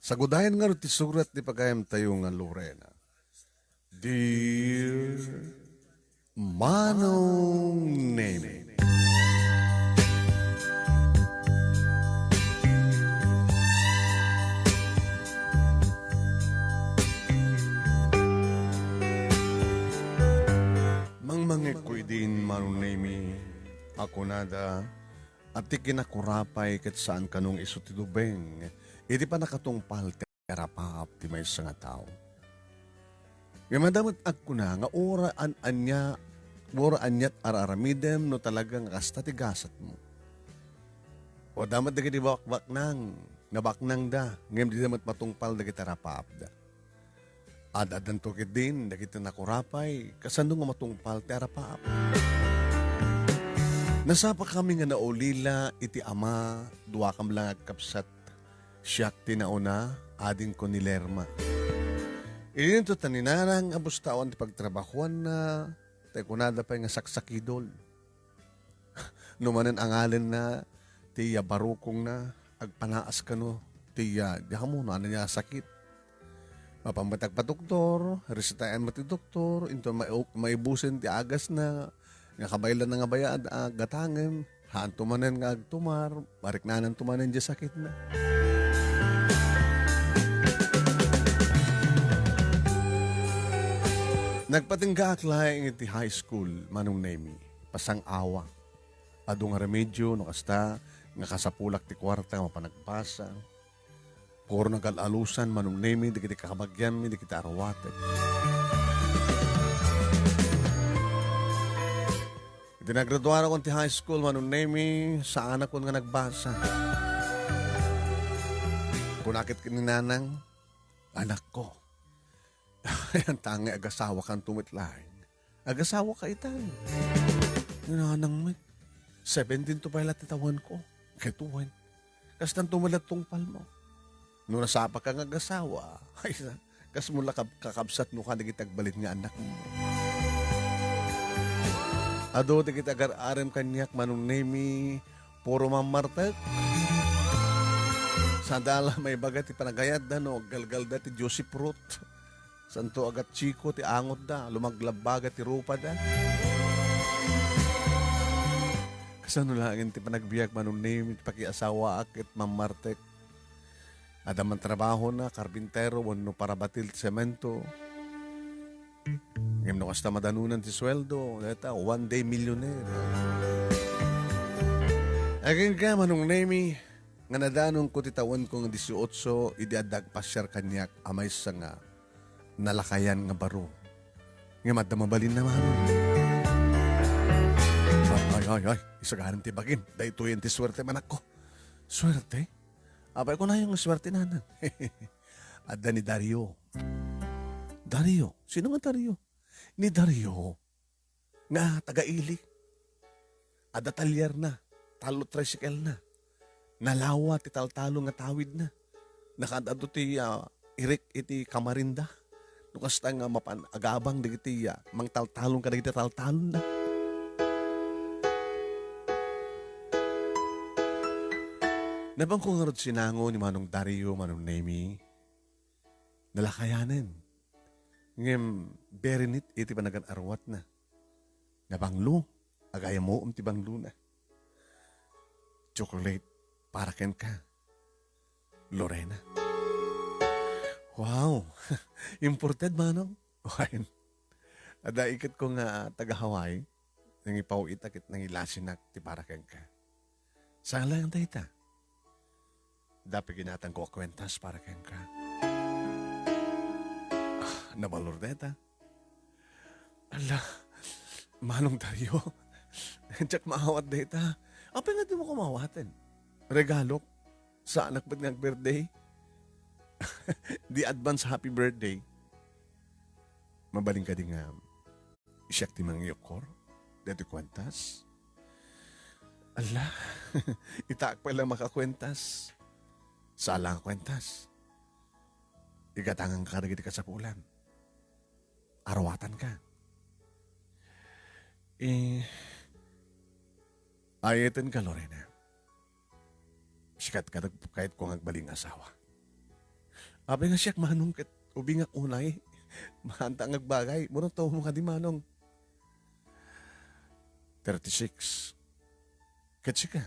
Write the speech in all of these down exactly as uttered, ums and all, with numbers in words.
Sagudayan ngarud ti surat ti pagayamtayo nga Lorena. Dear Manong Nemi. Mangmangegko idin, Manong Nemi, a kunada, a ti kinakurapay ket saan kano nga isu ti dubeng iti pannakatungpal ti arapaap ti maysa nga tao. Ngem adda met agkuna nga uray an-ania, uray aniat ar-aramidem no talaga nga kasta ti gasatmo. O adda met dagiti bakbaknang, nabaknangda, ngem dida met matungpal dagiti arapaapda. Ad-addanto ketdin dagiti nakurapay, kasano nga matungpal ti arapaap. Nasapakami nga naulila iti ama, duakami la nga agkabsat. Siak ti nauna, adingko ni Lerma. Idinto ta ni Nanang a bustawan ti pagtrabahuanna, ta kunada pay nga saksakidol. No manen angalenna ti iya barukongna, agpanaas kano ti iya, diak ammo no ania a sakit. Mapan met agpadoktor, resetaen met ti doktor, inton mai-, maibusen ti agasna, nga kabaelanna nga bayad a gatangem, haanto manen nga agtumar, mariknananto manen diay sakitna. Nagpatinggaak laeng iti high school, Manong Nemi, pasang-awa. Adu nga remedio no kasta nga kasapulak ti kuarta nga mapan agbasa. Puro nagal-alusan, Manong Nemi, dagiti kakabagianmi, dagiti aruatek. Iti nagraduarakon ti high school, Manong Nemi, saanakon nga nagbasa. Kuna ket ni Nanang, "Anakko, ayan ta nga agasawakanto met laeng. Agasawaka itan." Ni Nanang met, "Seventeen to pay la ti tawenko." Ket wen, kastanto met la tungpalmo. No nasapaka nga agasawa, ay, kasmo la kab-, kakabsatmo kadagiti agbalin nga annakmo. Adu dagiti agar-arem kaniak, Manong Nemi, puro mammartek. Saan da la maibaga ti panagayatda no aggalgalda ti juicy fruit. Santo agat chiko ti angotda, lumaglabbaga ti rupada. Kasano laeng ti panagbiag, Manong Nemi, iti pakiasawaak ket mammartek? Adda man trabahona, karbintero wenno parabatil ti semento. Ngem no kasta madanunan ti sueldo, dayta, one day millionaire. Agingga, Manong Nemi, nga nadanonko ti tawenko nga dieciocho idi adda agpasiar kaniak a maysa nga nalakayan nga baro. Ngem adda mabalinna, Manong. Ay, ay, ay, ay. Isagaram ti bagim. Daytoyen ti suerte, manakko. Suerte? Apay, kunayo nga suerte, Nanang. Adda ni Dario. Dario? Sino nga Dario? Ni Dario nga taga-Ili. Adda talierna, tallo tricycle-na. Nalawa ti taltalon nga tawidna. Nakaad-adu ti, ah, irik iti kamarinda. No kasta nga mapan agabang dagiti, ah, mangtaltalon kadagiti taltalonna. Nabanko ngarud sinango ni Manong Dario, Manong Nemi. Nalakayanen. Ngem very neat iti panagan-aruatna. Nabanglo, agayam-ayam ti banglona. Chocolate para kenka, Lorena. Wow! Imported, manong? Wine. Adda iketko nga taga-Hawaii. Nangipaw-it a ket nangilasinak ti para kenka. Saan laeng dayta? Adda pay ginatangko a kuentas para kenka. Ah, nabalor dayta. Ala, Manong Dario, diak maawat dayta. Apay nga dimo ko maawaten? Regalok, saanak met nga ag-birthday. Di advance happy birthday. Mabalin kadi nga siak ti mangiyukkor daytoy kuentas? Ala, itaak pay la makakuentas. Saan la nga kuentas. Igatanganka dagiti kasapulam. Aruatanka. Eh, ayetenka, Lorena. Sika ti kayatko nga agbalin nga asawa. Apay nga siak, Manong, ket ubingak unay. Maanta nga agbagay. Mano to mo kadi, Manong? Thirty-six. Ket sika?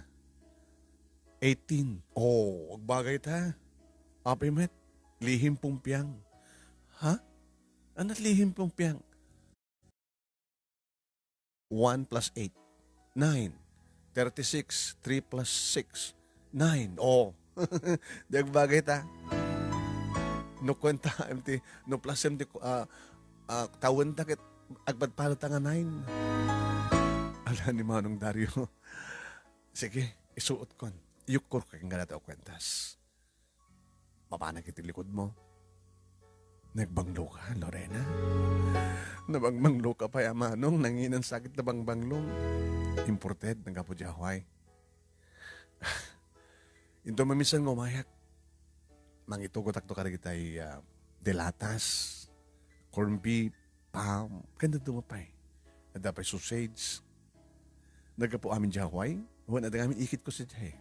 Eighteen. Oh, agbagay ta. Apay met, lihim pungpiang. Ha? Anat lihim pungpiang? One plus eight, nine. Thirty-six, three plus six, nine. Oh. Di agbagay ta. No kuenta M T, no plus M T, ah, ah, tawen ta ket agpadpada ta nga nine. Ala ni Manong Dario. Sige, isuot kon. Yukkor ka kayat nga dataw kuentas. Mapanak iti likod mo. Nagbanglo ka, Lorena? Nabangbanglo ka pay, Manong, nanginan sakit na bangbanglo. Imported, naggapu di Hawaii. Into mamisan nga umayak. Mangitugotakto kadagitay, ah, delatas, corned beef, ham, ken dadduma pay. Adda pay sausage. Naggapu amin di Hawaii, wen adda ngamin ikit ko sadiay.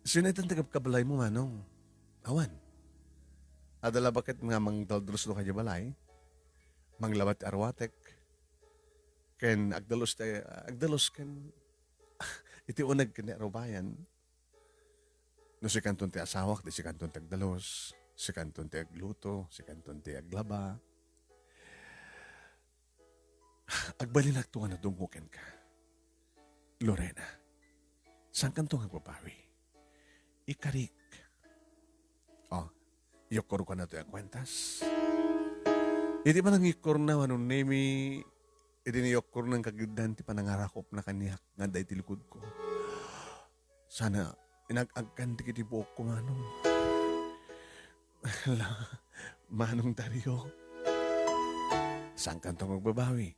Sino itan ti kabkabalay mo, Manong? Awan. Adda la baket nga mangdaldalus no kadi balay. Manglaba ti arwatek. Ken agdalus ti, agdalus ken iti uneg ken ni arubayan. No sikanton ti asawak, di sikanton ti agdalus, sikanton ti agluto, sikanton ti aglaba. Agbalinakto nga nadungngo kenka. Lorena, saankanto nga agbabawi. Ikarik. Oh, iyukkorko natoy a kuentas. Iti panangikkorna, Manong Nemi, idi niyukkorna, kagiddan ti panangarakopna kaniak nga adda iti likodko. Sana inag-agkan dagiti buokko, Manong. Ala, Manong Dario. Saankanto nga agbabawi.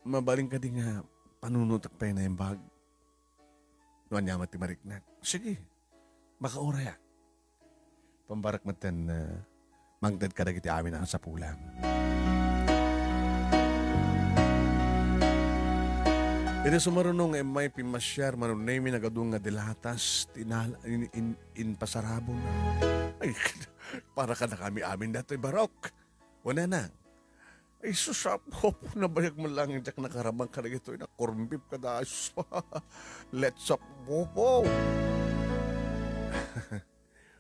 Mabalin kadi nga panunotek pay naimbag? No ania met ti mariknak. Sige, makaurayak. Pambarak metten, ah, mangted kadagiti amin a sapulam. Iti sumaruno nga immay pimmasiar, Manong Nemi, nagadu nga delatas, tinal-, in, in, in pasarabon. Ay, para kadakami amin datoy, Barok. Wen, Nanang. Ay, sus, Apo, nabayag man lang diak nakarabang kadagitoy na corned beef kada, sus. Let's up, Popo.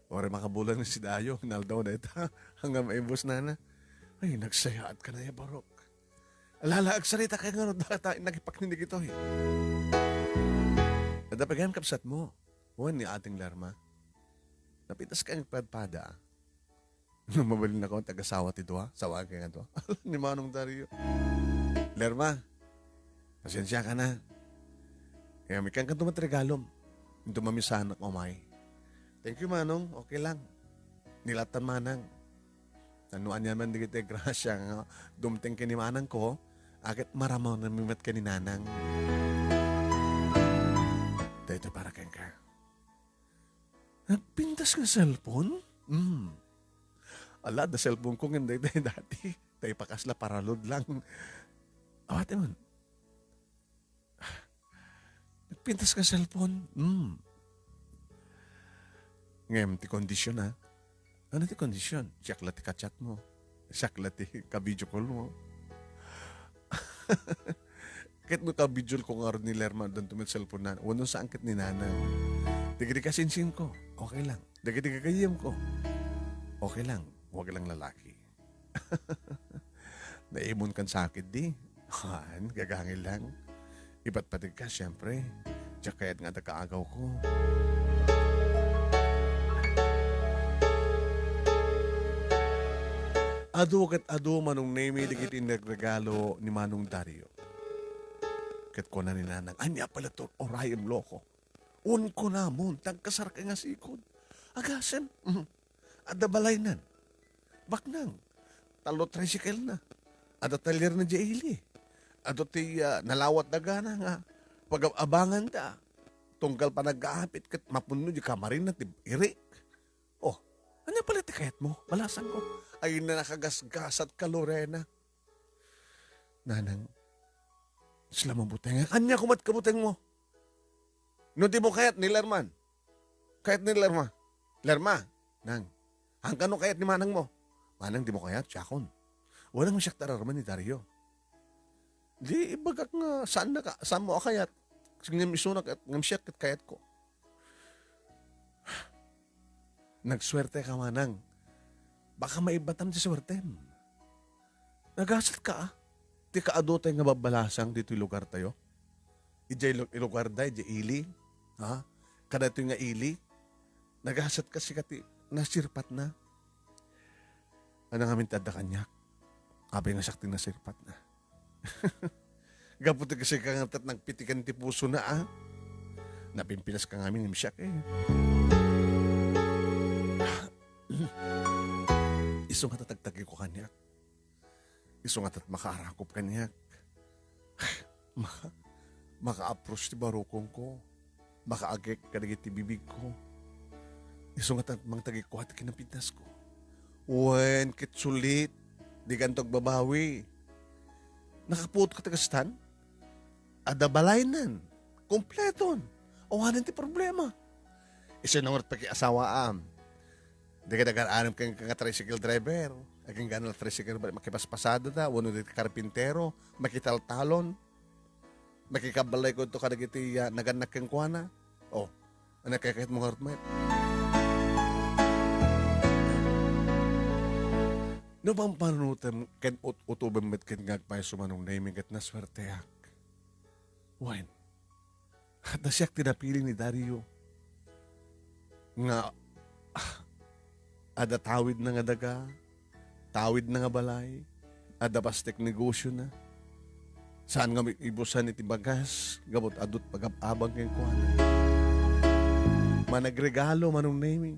Ore makabulan ni si Dayo, inaldaw na ita. Hanggang maibos na na. Ay, nagsayaat ka na ya, Barok. Alala, agsarita kayo nga data, nagipakninig ito, eh. Nadapagayam kapsat mo. Wen ni Ating Lerma. Napitas ka ang padpada. No mabalin ako, tag-asawa ti dua. Sawaan kay nga dua. Ni Manong Dario. Lerma, pasensia ka na. Kaya may kang kanto mat regalom. Ito mamisanak umay. Thank you, Manong. Okay lang. Nilatan manang. Ano anya man digiti grasya nga dumteng kini manang ko, aket maramaw na mimet kani nanang. Dahito para kenka. Nagpintas nga cellphone? Hmm. Ala, da cellphone ko ngem daytoy dati. Tay pakasla paralod lang. Awat man. Nagpintas nga cellphone? Hmm. Ngem ti kondisyon, ha? Ano ti kondisyon? Siak la ti ka-chat mo. Siak la ti ka-video call mo. Ket no ka-video call ko ngarud ni Lerma, danto met cellphone na. Wano saan ket ni Nanang. Dagiti kasinsin ko, okay lang. Dagiti gagayyem ko, okay lang. Wag lang lalaki. Naimon kan sakit di. Han, gagangil lang. Ipatpatig ka, siyempre. Diak kayat nga adda kaagaw ko. Adu ket adu, Manong Nemi, dagiti inregregalo ni Manong Dario. Ket kuna ni Nanang, "Ania pala to, urayem loko? Unko namon, tagkasar ka nga sikod. Agasem, mhm. Adda balaynan. Baknang. Tallo tricycle na. Adda taller na di ili. Adu ti, ah, nalawat dagana nga pag-abangan da. Tunggal panagapit ket mapunno di kamarin na ti irik. Oh, ania pala ti kayat mo? Balasang ko. Ay, na nakagasgasat ka, Lorena." Nanang, sila mabuteng. Ania kumat kabuteng mo? No di mo kayat ni Lerman. Kayat ni Lerma. Lerma, nang. Haanka no kayat ni manangmo. Manang, dimo kayat, siakon. Wen, ngem siak ti ararmen ni Dario. Di ibagak nga saannaka, saanmo a kayat. Ngem isuna ket, ngem siak ket kayatko. Nagsuerteka, manang. Baka maibbatam ti suertem. Nagasatka, ah. Ti kaadutay nga babbalasang ditoy lugartayo. Idiay lu-, lugarda, idiay ili. Ha? Kadatoy nga ili. Nagasatka, sika ti nasirpatna. Ania ngamin ti adda kaniak? Apay nga siak ti nasirpatna. Gapu ti kasika nga tat nagpitikan ti pusona, ah. Napimpinaska ngamin ngem siak, eh. Isu nga tat agtagiko kaniak. Isu nga tat makaarakop kaniak. Maka-, makaapros ti barukongko. Makaagek kadagiti bibigko. Isu nga tat mangtagikua ti kinapintasko. Wen, ket sulit, dikanto agbabawi. Nakapuot ka ti kastan? Adda balaynan. Kompleton. Awanen ti problema. Isu nga ngarud pakiasawaam. Dika dagar-anem ken nga tricycle driver. Agingga na tricycle driver, makipaspasada da, wenno dagiti karpintero, makitaltalon. Makikabbalayko kadagiti, ah, nagannak kenkuana. Oh, ania kayatmo ngarud met? No pampanutem ken ut-, utoben met ken nga agpayso, Manong Nemy, ket nasuerteak. Wen, adda siak ti napili ni Dario nga, ah, adda tawidna nga daga, tawidna nga balay, adda pastek negosiona. Saan nga ibusan iti bagas, gapu ta adu ti pagab-abang kenkuana. Managregalo, Manong Nemy.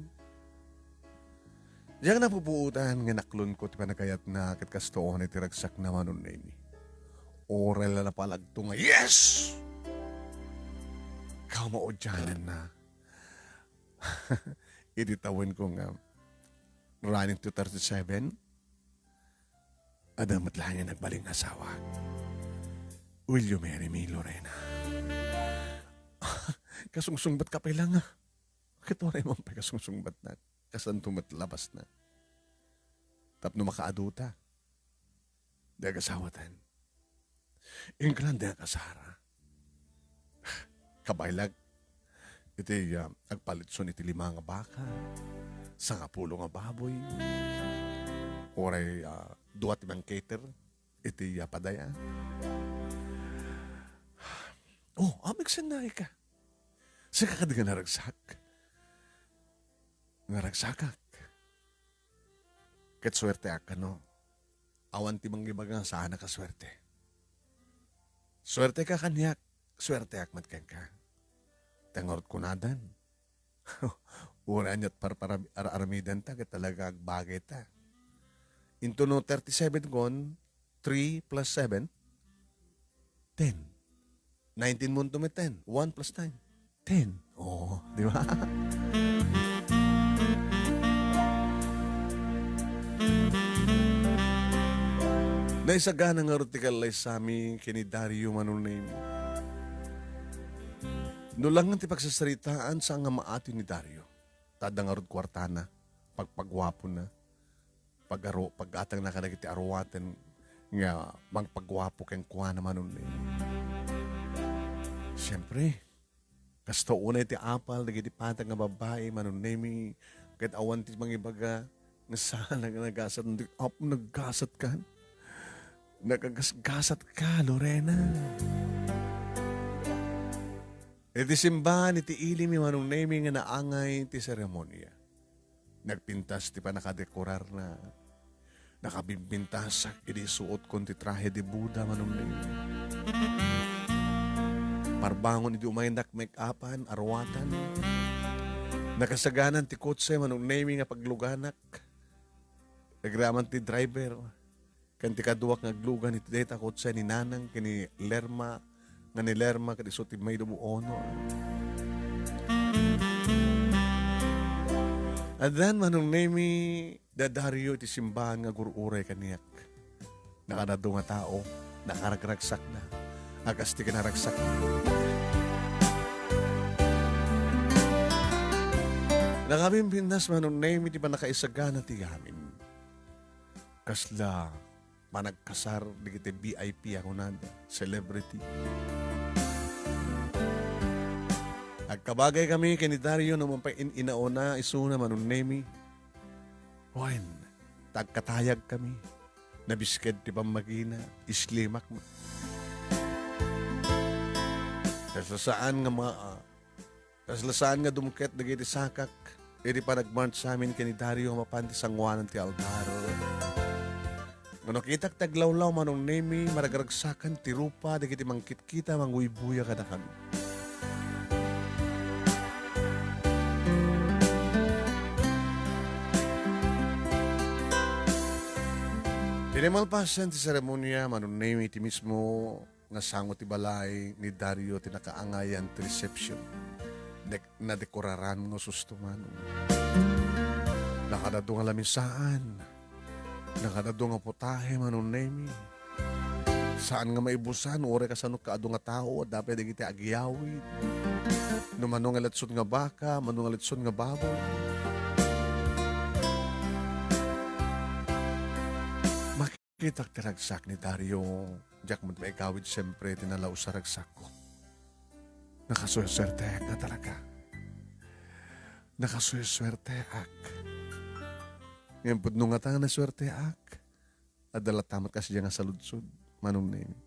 Diak napupuotan nga naklonko ti panagayatna ket kastoon ti ragsakna, Manong Nemy. Uray la napalagto nga, "Yes!" Kamaudiananna. Idi tawenko nga running to thirty-seven, adda met laeng nga nagbalin nga asawa. Will you marry me, Lorena? Kasungsungbatka pay la nga. Ket uray man pay kasungsungbatna, kasanto met labasna. Tapno makaaduta, di agasawatan. Inka lang di akasara. Kabaylag, iti, ah, agpalitson iti lima nga baka, sangapulo nga baboy, uray, ah, dua ti mangcater, iti, ah, padaya. Oh, amigsenna ika. Sika kadi nga naragsak. Nga ragsakak. Ket suerteak kano. Awan ti mangibaga nga saanak a suerte. Suerteka kaniak, suerteak met kenka. Ta ngarud kunadan. Uray aniat parpar-, ar-, armidanta ket talaga agbagayta. Into no thirty-seven kon, three plus seven, ten. Nineteen mo nto met ten. One plus nine, ten. Oo, di ba? Naisagana ngarud ti kallaysami ken ni Dario, Manong Nemy. No langen ti pagsasaritaan, saan nga maati ni Dario. Ta adda ngarud kuartana, pagpaguapona, pagaro-, paggatangna kadagiti aruaten nga mangpaguapo kenkuana, Manong Nemy. Siempre, kasta unay ti apal dagiti patag nga babbai, Manong Nemy, ket awan ti mangibaga nga saan nga nagasat, "Apo, nagasat kan? Nagagasgasat ka, Lorena." Iti simbahan iti ili mi, Manong Nemy, nga naangay ti seremonia. Nagpintas ti pannakadekorarna. Nakabimbintasak idi suotkon ti trahe de boda, Manong Nemy. Parbangon idi umaynak, make-upan, aruatan. Nakasaganan ti kotse, Manong Nemy, nga pagluganak. Agraman ti driver. Ken ti kaduak nga aglugan iti dayta kotse ni Nanang ken ni Lerma, nga ni Lerma ket isu ti maid a buono. Addan, Manong Nemy, da Dario iti simbahan nga agur-uray kaniak. Nakanado nga tao, nakaragragsakda. A kas ti kinaragsakda. Nakapimpintas, Manong Nemi, ti pannakaisagana ti amin. Kasla panagkasar dagiti V I P a kunada, celebrity. Agkabagay kami ken ni Dario no mapay-in-inaona isuna, Manong Nemi. Wen, ta agkatayag kami. Nabisked ti pammagina, islimak met. Kasla saan nga ma-, kasla saan nga dumket dagiti sakak, iti panagmarch amin ken ni Dario mapan ti sanguanan ti altar. Ngem nakitak ti aglawlaw, Manong Nemi, maragragsakan ti rupa dagiti mangkitkita, mangbuybuya kadakami. Idi malpasen ti seremonia, Manong Nemi, iti mismo nga sango ti balay ni Dario ti nakaangayan ti reception. Dek-, nadekoraran nga susto, Manong. Nakadadu nga lamisaan. Nakadadu nga putahe, Manong Nemi. Saan nga maibusan, uray kasano kaadu nga tao, adda pay dagiti agyawid. No mano nga letson nga baka, mano nga letson nga baboy. Makitak ti ragsak ni Dario, diak met maigawid siempre ti nalaus a ragsakko. Nakasuersuerteak nga talaga. Nakasuersuerteak. Ngem pudno ngata nga nasuerteak. Adda latta met kasdiay nga saludsod, Manong Nemi.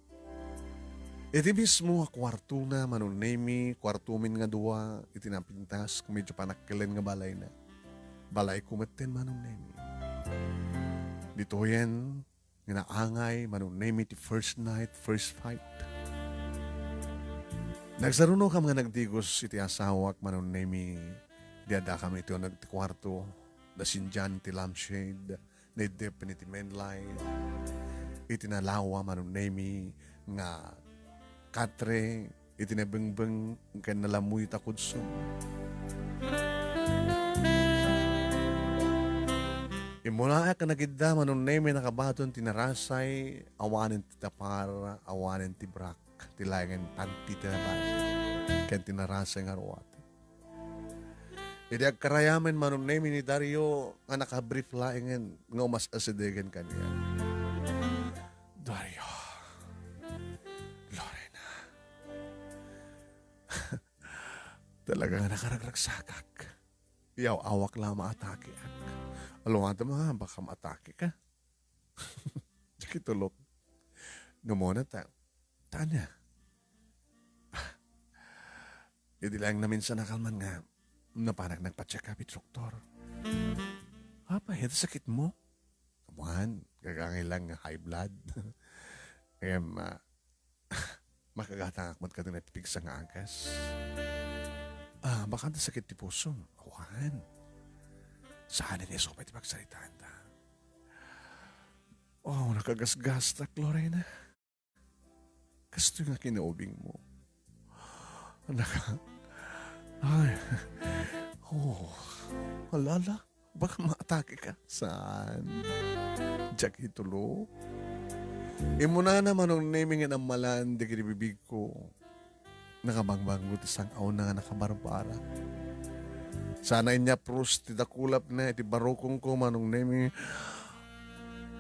Iti mismo a kuartona, Manong Nemi, kuartomin nga dua, iti napintas, medyo panakkelen nga balayna. Balayko metten, Manong Nemi. Ditoyen, nga naangay, Manong Nemi, ti first night, first fight. Nagsarunokam nga nagdigos iti asawak, Manong Nemi, di addakam iti uneg ti kuarto, nasindian ti lampshade, naiddep iti main light. Iti nalawa, Manong Nemi, nga katre, iti nabingbing ken nalamuyot a kudso. Immunaak a nagidda, Manong Nemi, nakabaton ti narasay, awanen ti tapar, awanen ti brak, ti laengen panti ti nabas, ken ti narasay nga ruat. Idi agkarayamen, Manong Nemi, ni Dario nga nakabrief laengen nga umas-asidegen kaniak. Dario, Lorena, talaga nga nakaragragsakak. Yaw-awak la maatakeak. Aluadam a, baka maatake ka. Diak itulok. Ngem umuna ta, Tanya. Idi laeng naminsan a kalman nga napanak nagpa-check up iti doktor. Apay, iti sakit mo? Awan, gagangay lang nga high blood. Ngem, ah, makagatangak met kadin iti pigsa nga agas. Ah, baka iti sakit ti pusom. Awan. Saan nga isu pay ti pagsaritaanta? Oh, nakagasgastak, Lorena. Kastoy nga kinaubing mo. Naka-, ay. Oh. Alala, baka maatake ka. Saan? Diak itulok. Immunana, Manong Nemi, nga nammalan dagiti bibigko. Nakabangbanglo ti sang-awna nga nakabarbara. Sana inyapros ti dakulapna iti barukongko, Manong Nemi.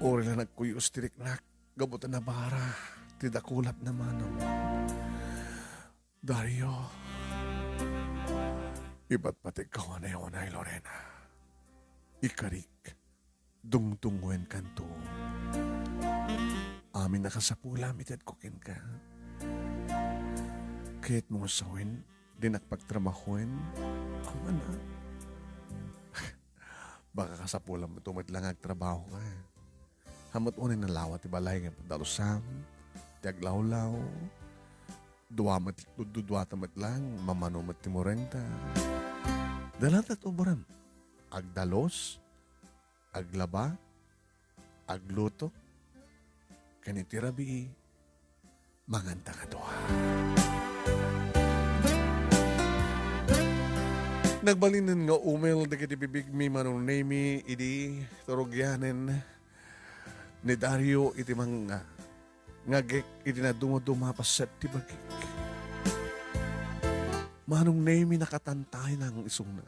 Uray la nagkuyos ti riknak. Gapu ta nabara ti dakulapna, Manong. Dario, ipatpategko unay-unay, Lorena. Ikarik, dungdungngoenkanto. Amin a kasapulam, itedko kenka. Kayatmo nga sawen, dinak pagtrabahoen. Awan a. Baka kasapulam met la nga agtrabaho ka. Ammo met unay nalawa ti balay nga padalusam, ti aglawlaw, dua met, du-, du-, duata met lang, mamano met ti murengta. Dalata ti ubrem. Agdalus, aglaba, agluto, ken iti rabii, manganta kadua. Nagbalinen nga umel dagiti bibigmi, Manong Nemi, idi turugianen ni Dario iti mangngagek iti nadumaduma a paset ti bagik. Manong Nemi, nakatantayna isuna.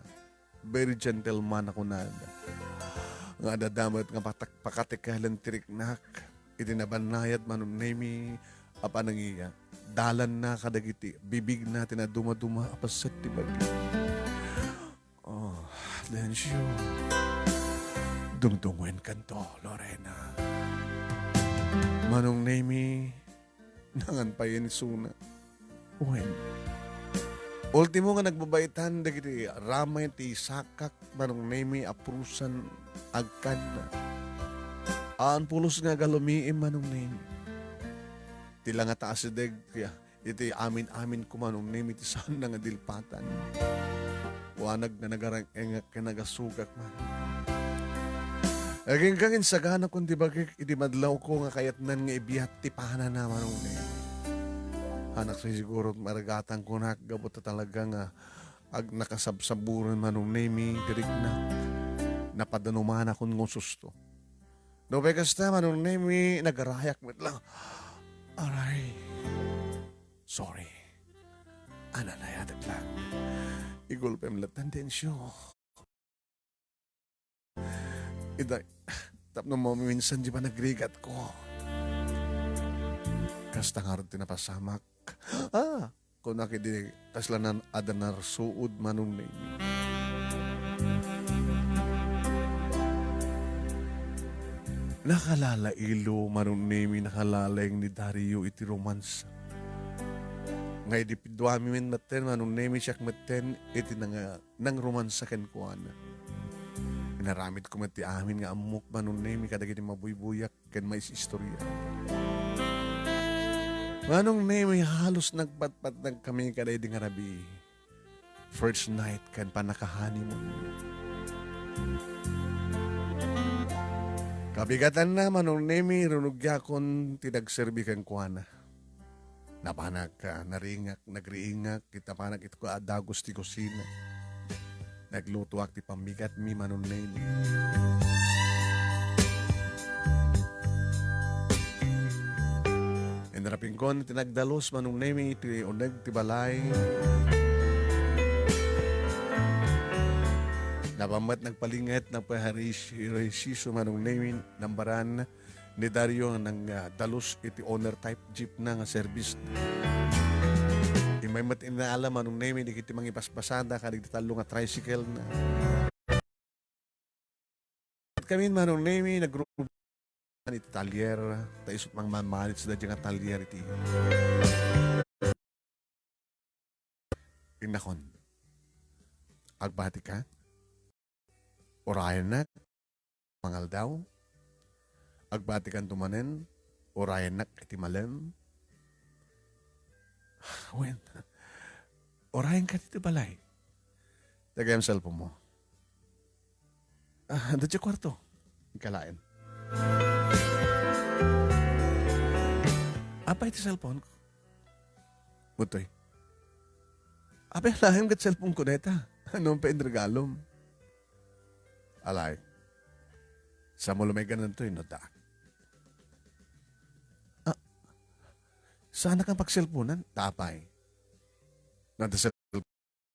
Very gentleman a kunada. Nga adda met nga patak-, pakatikalan ti riknak iti nabannayat, Manong Nemi, a panangiya. Dalanna kadagiti bibigna ti nadumaduma a paset ti bagi. Oh, Dencio. Dungdungenkanto, Lorena. Manong Nemi, nangan pay isuna. Wen, ultimo nga nagbabaitan dagiti ramay ti sakak, Manong Nemi, a pulosan agkanna. Haan pulos nga agalumiim, Manong Nemi. Ti langata asideg, iti amin-amin ko, Manong Nemi, ti saanna nga dilpatan. Kunak nga nagarang-engak ken nagasugak man. Agingga ket insaganakon ti bagik idi madlawko nga kayatnan nga ibiat ti panana, Manong Nemi. Anak, siguro maragatan kunak gapu ta talaga nga ag-, nakasabsaburen, Manong Nemi, ti riknak. Napadanumanakon nga ususto. No pay kasta, Manong Nemi, nagarayak met lang. Aray. Sorry. Ananayadak lang. Igulpem latta, Dencio. Ita, tapno maminsan di ba nagrigat ko? Kasta ngarud ti napasamak. Ah, kunak idi kasla nan-, adda narsuod, Manong Nemi. Nakalalailo, Manong Nemi, nakalalayng ni Dario iti romansa. Nga idi piduami met metten, Manong Nemi, siak metten iti nanga-, nangromansa kenkuana. Inaramidko met ti amin nga ammok, Manong Nemi, kadagiti mabuybuyak ken maisistorya. Manong Nemi, halos nagpatpatnagkami kadaydi nga rabii. First night ken pannaka-honeymoon. Kabigatanna, Manong Nemi, runugiakon ti nagserbi kenkuana. Napanak, ah, naringak, nagriingak, ket napanak iti ku-, ah, dagus ti kusina. Naglutoak ti pammigatmi, Manong Nemi. Inrapingkon ti nagdalus, Manong Nemi, iti uneg ti balay. Napan met nagpalinget, nagpaharis-, resiso, Manong Nemi, nambaran ni Dario nga nang, ah, dalus iti owner type jeep na nga service. Immay met inaala, Manong Nemi, dagiti mangipaspasadak kadagiti tallo nga tricycle na. Kami, Manong Nemi, nagru-, iti talyer, ta isut' mangmanmanage da nga talyer iti. Innakon. Agbatika? Urayennak mangaldaw. Agbatikanto manen, urayennak iti malem. Wen, urayenka iti balay. Dagayam cellphone mo. Ah, adda ti kuarto. Ikalaen. Apay ti cellphone ko? Utoy. Apay, laeng ket cellphone ko dayta. Ano pa inregalom? Alay. Sa mo lumegan nantoy, no, da. Ah, saan ka pagselponan? Tapay. Nada sa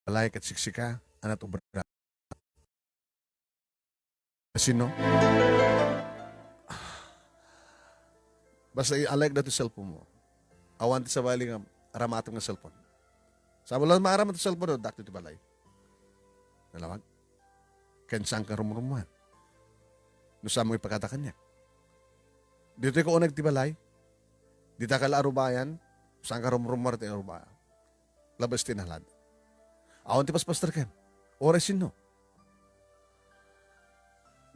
balay ket siksika, anat ubra. Sino? Basta i-alike da ti cellphone mo. Awan ti sabali nga aramatem nga cellphone. Sa wala maaram ti cellphone, dakto ti balay. Nalawag? Ken saan ka rumrumuar? No saan mo ipakada kaniak? Ditoy ka uneg ti balay? Dita ka la arubayan? Saan ka rumrumuar ti arubayan? Labas ti nalad. Awan ti paspaster ken. Oras sino?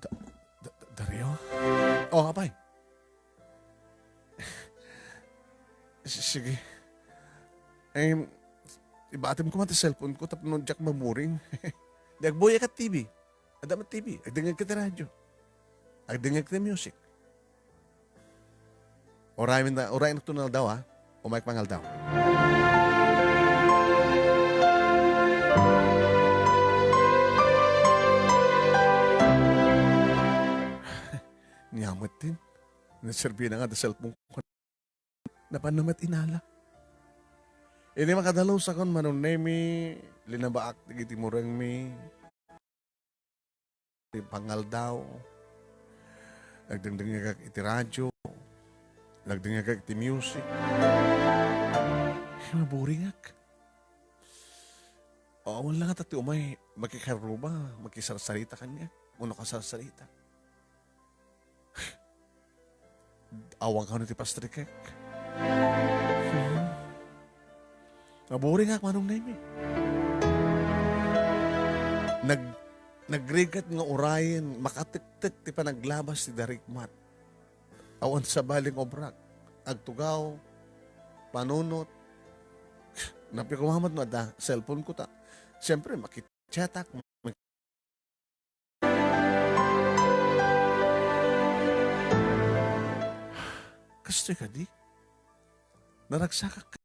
Da-, da-, da-, Dario? Oh, apay. S-, sige. Em, ibatem ko man ti cellphone ko tapno diak mamuring. Di agbuya ka T V. Adda met T V. Agdengngeg ka ti radio. Agdengngeg ka ti music. Uray, uray nakto nga aldaw, ha? Umayek pangaldaw. Niya met din. Naserbi na nga da cellphone ko. Napan na met inala. Idi makadalus akon, Manong Nemi, linabaak dagiti murengmi. pangaldaw. Nagdengdengngegak iti radio. Nagdengngegak iti music. Naburingak. Awan la ngata ti umay makikarruba, makisarsarita kaniak, wenno kasarsarita. Awan kano ti pastrikek. Naburingak, Manong Nemi. Nag-, nagrigat nga urayen, makatektek ti panaglabas ti darikmat. Awan sabali nga obrak. Agtugaw, panunot. Napikumamat no adda cellphone ko ta. Siyempre, makichat ak. Kastoy kadi? Naragsakak.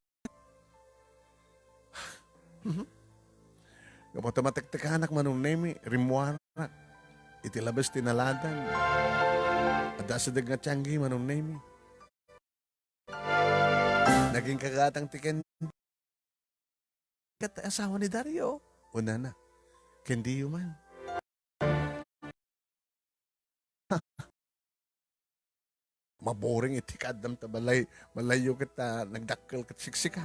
Gapu ta matektekanak, Manong Nemi, rimmuarak. Iti labes ti naladan. Adda asideg nga tianggi, Manong Nemi. Naging kagatang ti ken-, ket asawa ni Dario. Unana, ken diyo man. Maburing iti kaaddam ta balay, malayyo ket, ah, nagdakkel ket siksika.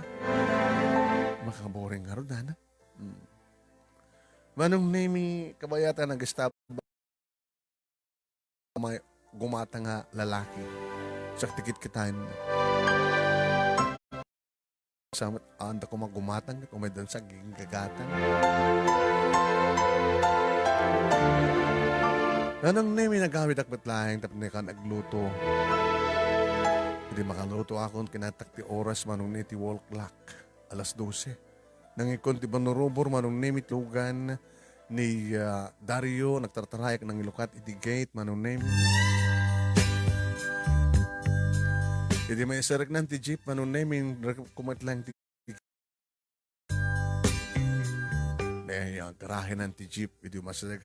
Makaburing ngarud, nana. Hmm. Manong Nemi, kabayatan nag-stop may gumata nga lalaki. Saktikit kitan. Sa met, anda ko magumatang ket umay dansa aginggagatang. Nanang Nemi, nagawidak met laeng tapno ikan agluto. Idi makaluto akon, kinatak ti oras, Manong Nemi, ti wall clock, alas dose. Nangikon ti banurubor, Manong Nemi, ti lugan ni, ah, Dario, nagtartarayak nangilukat iti gate, Manong Nemi. Idi maisareknan ti jeep, Manong Nemi, kumat lang ti Ayan, karahinan ti jeep, idi umasirek.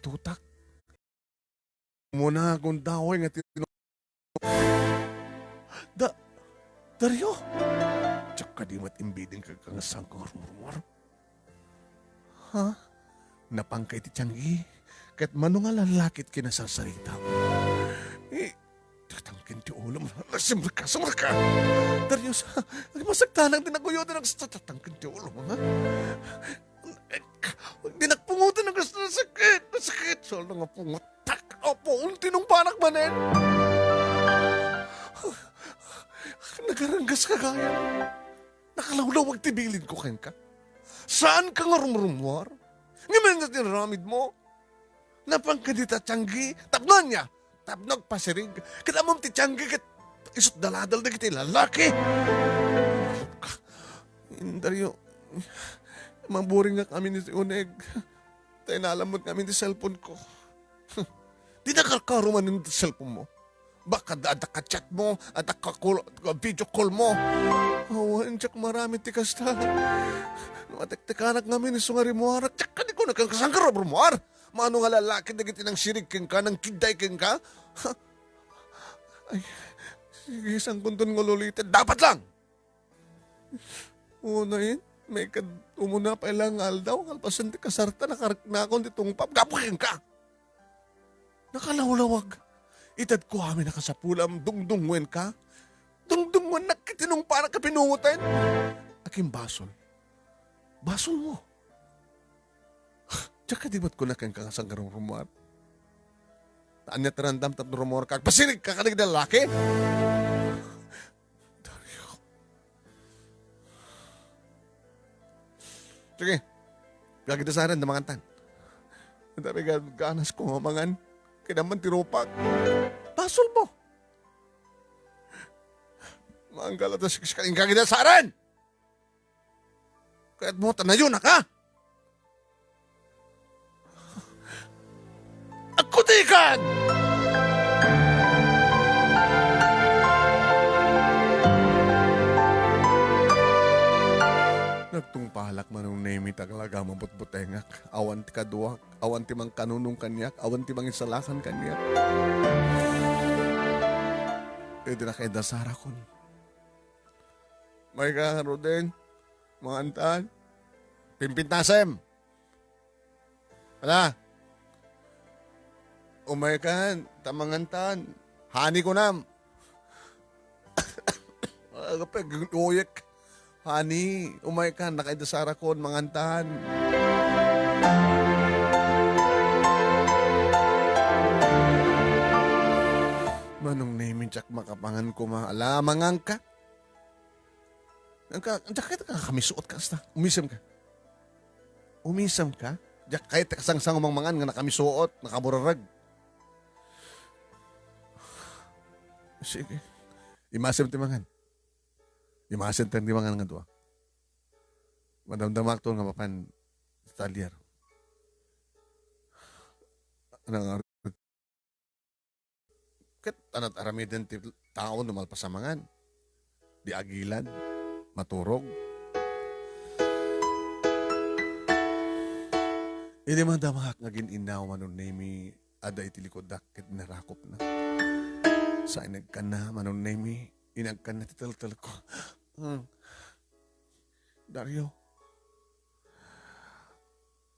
Tutak. Muna akong daway nga tinu-, Da-, Dario! Diak kadi met imbilin ka nga saan ka nga rumurumor? Ha? Napanka iti tianggi, ket mano nga lalaki ti kinasarsarita? Eh, tatangken ti ulom. Sumrek ka, sumrek ka! Dario, sa-, masagtanang ti naguyo, di nagsatatangken ti ulom, ha? Di nakpungotan, nagas-, nasakit, nasakit. Saan nga pungotak? Apo, unti nung panak manen. Nagaranggas ka gayam. Nakalawlawag ti bilin ko kenka. Saan ka nga rumrumuar? Ngamin na tinaramid mo? Napan ka dita tianggi? Tapno ania? Tapno agpasirig? Ket ammom ti tianggi ket isut daladal dagiti lalaki. Dario, maburing nga kami ni Uneg. Tay nalamot kami ti cellphone ko. Di nakarkaro man ti cellphone mo. Baka da, adda ka chat mo, adda ka call, video call mo. Awan, diak marami ti kasta. No atektekanak ngamin isu nga rimmuarak, diak kadi ko nagkasangkar a rimmuar. Mano nga lalaki dagiti nangsirig kenka, nangkidday kenka? Ay, sige, saan kunton nga ululiten? Dapat lang! Unayen, maikad umuna pay lang nga aldaw, kalpasan ti kasarta, nakariknakon ti tungpab, gapu kenka! Nakalawlawag. Itedko amin a kasapulam, dungdungngoenka. Dungdungngoennak ket tinungpanak a pinungoten. Akin basol. Basol mo. Diak kadi met kuna kenka nga saan nga rumrumuar? Ania ti randam tapno rummuarka? Agpasirig ka kadagiti lalaki? Dario. Sige. Gagida sa akin, mangantan. Ang dami ga-, ganas ko nga mangan. Kinaman ti rupak. Basol mo. Manggala ta siksika. Ang gagida sa akin! Kayat mo, tanayon na ka! Agkutikan! Nagtungpalak, Manong Nemi, talaga mabutbutengak. Awan ti kaduak, awan ti mangkanunong kaniak, awan ti mangisalakan kaniak. Idi nakaidasarakon. Mayka, Roden, mangantan. Pimpintasem. Ala, umaykan, ta mangantan. Honey, kunam. Aga pa, uyek. Honey, umaykan, nakaidasara kon mangantan. Manong Nemi, diak makapangan koma. Ala, manganka. Ang ka, diak kayat ka kamisuot ka, asta. Umisem ka. Umisem ka? Diak kayat ka sangsango mangan nga nakamisuot, nakaburarag. Sige. Imasem ti mangan. Imasem ti mangan nga dua. Madamdamakto nga mapan talyer. Nang Ket anat aramiden ti tao no malpas a mangan? Di agilan, maturog. Idi madamaak nga agin-innaw, Manong Nemi, adda iti likuddak ket narakopna. Sa inagkanna, Manong Nemi, inagkanna ti teltelko. Hmm. Dario.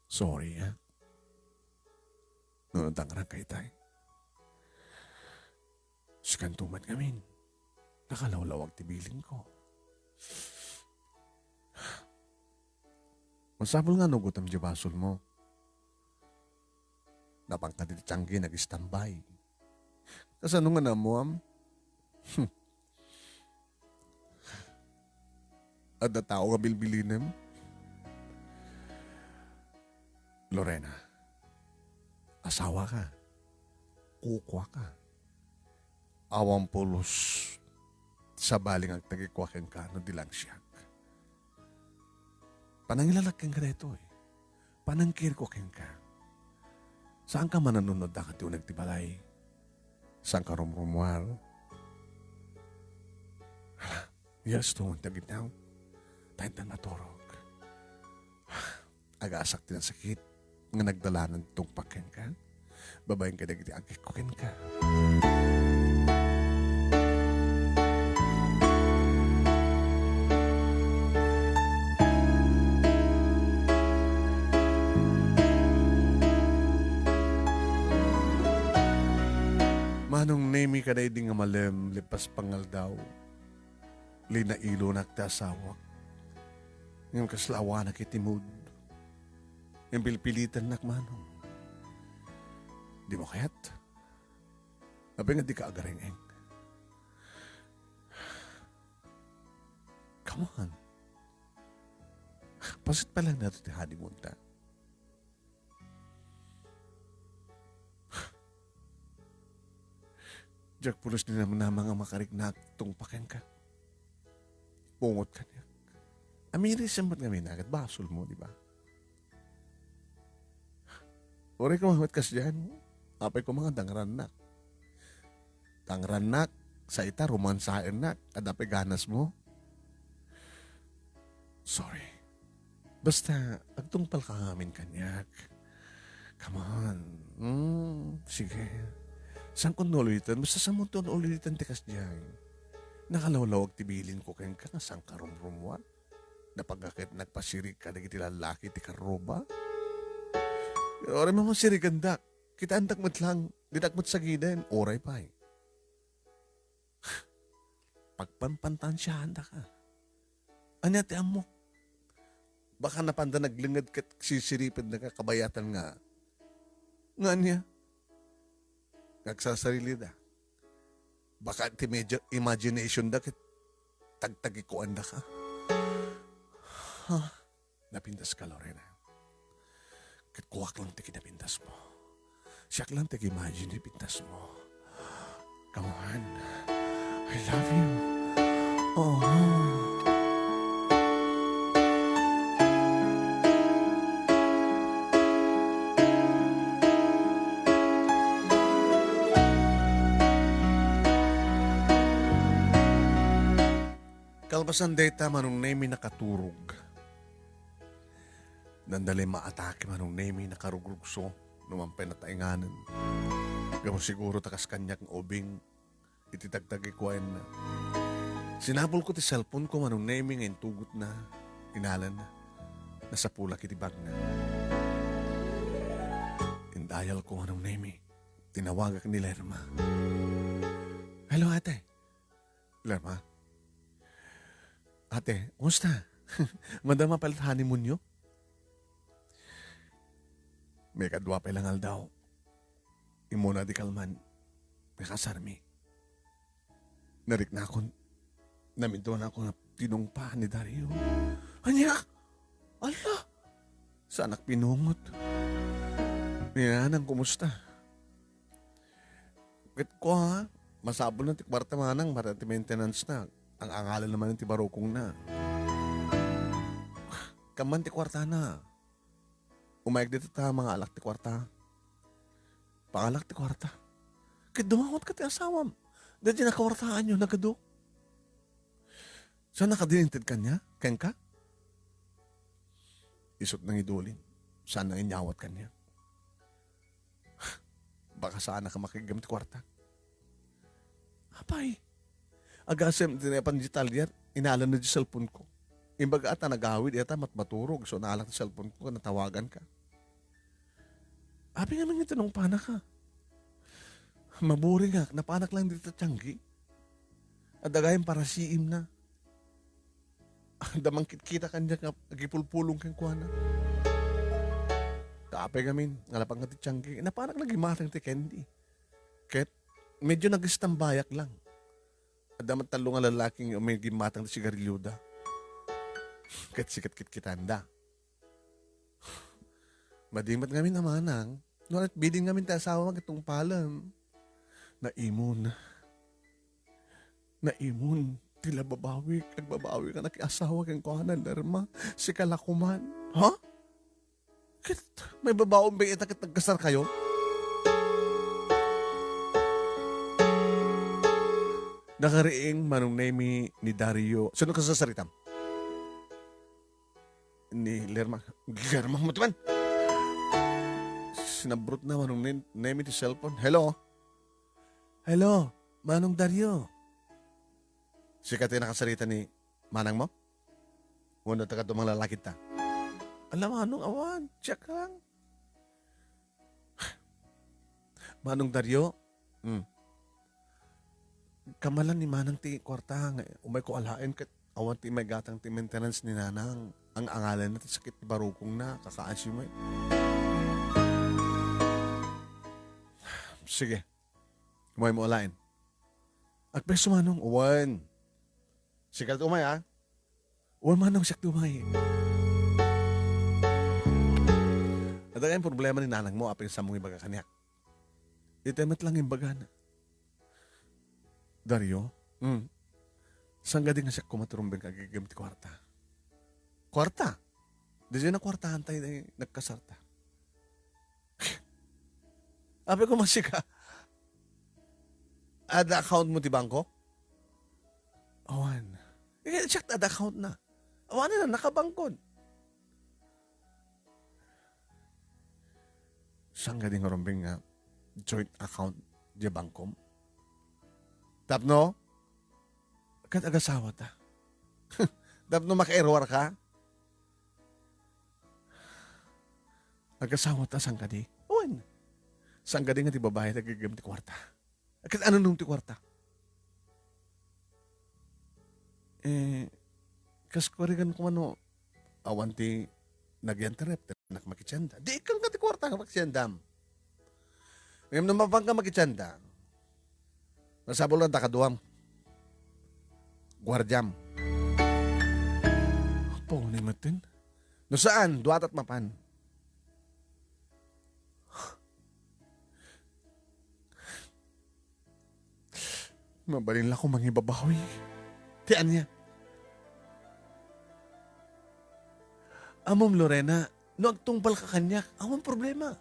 Sorry, ah. No, dangrang ka itay. Sikanto met ngamin. Nakalawlawag ti bilinko. Masapul nga no gutom ti basolmo. Napan ka ti tianggi, nag-istambay. Kasano nga naammoam? Adda tao nga bilbilinem? Lorena, asawa ka. Kukua ka. Awan pulos sabali nga agtagikua kenka no di lang siak. Panangilalak kenka daytoy. Panangkirko kenka. Saanka mananunod daka ti uneg ti balay. Saanka rumrumuar. Hala, yes, tuon ti agitaw. Tayo tan maturog. Agasak ti nasakit nga nagdalanan ti tungpak kenka. Babaen kadagiti agikko kenka. Manong Nemi, kadaydi nga malem, lepas pangaldaw, linailonak ti asawak. Ngem kasla awanak iti mood. Ngem pilpilitennak, Manong. Dimo kayat? Apay nga dika agareng-eng? Come on. Paset pa lang nato ti honeymoon ta. Diak pulos ni namnama nga makariknak tungpakenka. Pungot kaniak. Amirisem met ngamin, ket basolmo, di ba? Uray koma met kasdiay, apay koma nga dangrannak. Dangrannak, sa ita, romansaennak, adda pay ganasmo. Sorry. Basta, agtungpalka ngamin kaniak. Come on. Mm, sige. Saanko nga uliten? Basta saanmo nga uliten ti kasdiay. Nakalawlawag ti bilinko kenka nga saanka rumrumuar. Napagakit, nagpasirik kadagiti lallaki ti karruba. Pero uray masirigandak. Kitaendak met lang. Ditak met sagiden. Uray pay. Pagpanpantansiaandaka. Ania ti ammok? Baka napanda naglenged ket sisiripednaka kabayatan nga, nga ania? Nga agsasarilida. Baka ti medyo imagination da ket tagtagikuandaka. Ha? Napintaska, Lorena. Ket kuak lang ti kinapintasmo. Siak lang ti imagine ti pintasmo. Come on. I love you. Oh. Kalpasan dayta, Manong Nemi nakaturog. Dandalay maatake, Manong Nemi, nakarugrugso, no man pay nataenganen. Gapu siguro ta kas kaniak nga ubing iti tagtagikuaenna. Sinapulko ti cellphone ko, Manong Nemi, nga intugotna, inalana. Nasapulak iti bagna. Dial ko, Manong Nemi. Tinawagak ni Lerma. "Hello, ate." "Lerma? Ate, kumusta? Madama pay la't honeymoon yo?" "Maikadua pay lang aldaw. Immuna ti kalman, kakasarmi." Nariknakon, namintuanakon nga tinungpa ni Dario. Ania? Ala! Saanak pinungot. Ni Nanang, kumusta? Ket kua, masapul na ti kuarta, Manang, para ti maintenance na. Ang angalan naman ti barukong na. Kamman ti kuarta na. Umayag dita ta mangalak ti kuarta. Pangalak ti kuarta. Ket dumawat ka ti asawam. Daydi nakawartaan yo, nagadu. Saan nakadinted kanya? Kenka? Isut nang idulin. Saan nang inyawat kanya? Baka saan ka makigam ti kuarta. Apay, agasem ti napan di talyer, inalan na di cellphone ko. Imbaga ta nagawid, ita mat maturog, so naalak ti cellphone ko, natawagan ka. Apay ngamin nga tinungpana ka. Maburing ak, napanak lang dita tianggi. Adda gayam parasiim na. Adda mangkitkita kaniak nga agipulpulong kenkuana. Kaapay ngamin, nga lapak nga ti tianggi, napanak na gimatang ti candy. Ket, medyo nagistambayak lang. Adda met tallo nga lalaki nga umay gimmatang ti sigarilyoda. Ket sikat kitkitanda. Madi met ngamin a manang, no, ket bilin ngamin ti asawam nga tungpalem. Naimon. Naimon. Ti la babawik, agbabawi ka na ki asawa kenkuana, Lerma. Sika la koman. Ha? Ket, maibabaom bay ita ket nagkasar kayo? Nakariing Manong Nemi ni Dario. Sino kasasaritam? Ni Lerma. Lerma mo man. Sinabrot na Manong Nem-, Nemi ti cellphone. Hello? Hello, Manong Dario. Sika ti nakasarita ni manang mo? Wenno taga tumang lalaki ta? Ala, Manong, awan. Check lang. Manong Dario? Hmm. Kamalan ni Manang ti kuarta nga umay ko alaen ket awan ti maigatang ti maintenance ni Nanang. Ang angalan na ti sakit ti barukong na, kakaasi mo eh. Sige. Umay mo alaen. Agpeso, Manong. Uwan. Sikat umay, ah. Uwan, Manong, siak ti umay. Adda kayong problema ni Nanang mo, apin sa mong ibaga kaniak. Iti met lang imbagana. Dario? Hmm. Saan gadi nga siak kumatrumbeng agigim ti kuarta? Kuarta? Di na kuartahan tayo, eh, nagkasarta. Apay ko masika. Adda account mo ti bangko? Awan. Eh, check adda account na. Awan na, nakabangkon. Saan gadi nga rumbeng nga joint account di bangkom? Tapno? Ket agasawa ta. Tapno makairwar ka? Agasawa ta, saan kadi? Wen. Saan kadi nga ti babae ti agigim ti kuarta? Ket anunum ti kuarta? Eh, kas kuarigan ko mano, awan ti nagyan ti ref, ti anak makitienda. Di ikkan ka ti kuarta nga makitiendam. Ngem no mapan ka makitienda, masapul nga dakaduam. Guardiam. Apo, ni Martin? No saan, duatat mapan. Mabalin la ko mangibabawi. Ti ania? Amom, Lorena, no agtungpal ka kaniak, awan problema.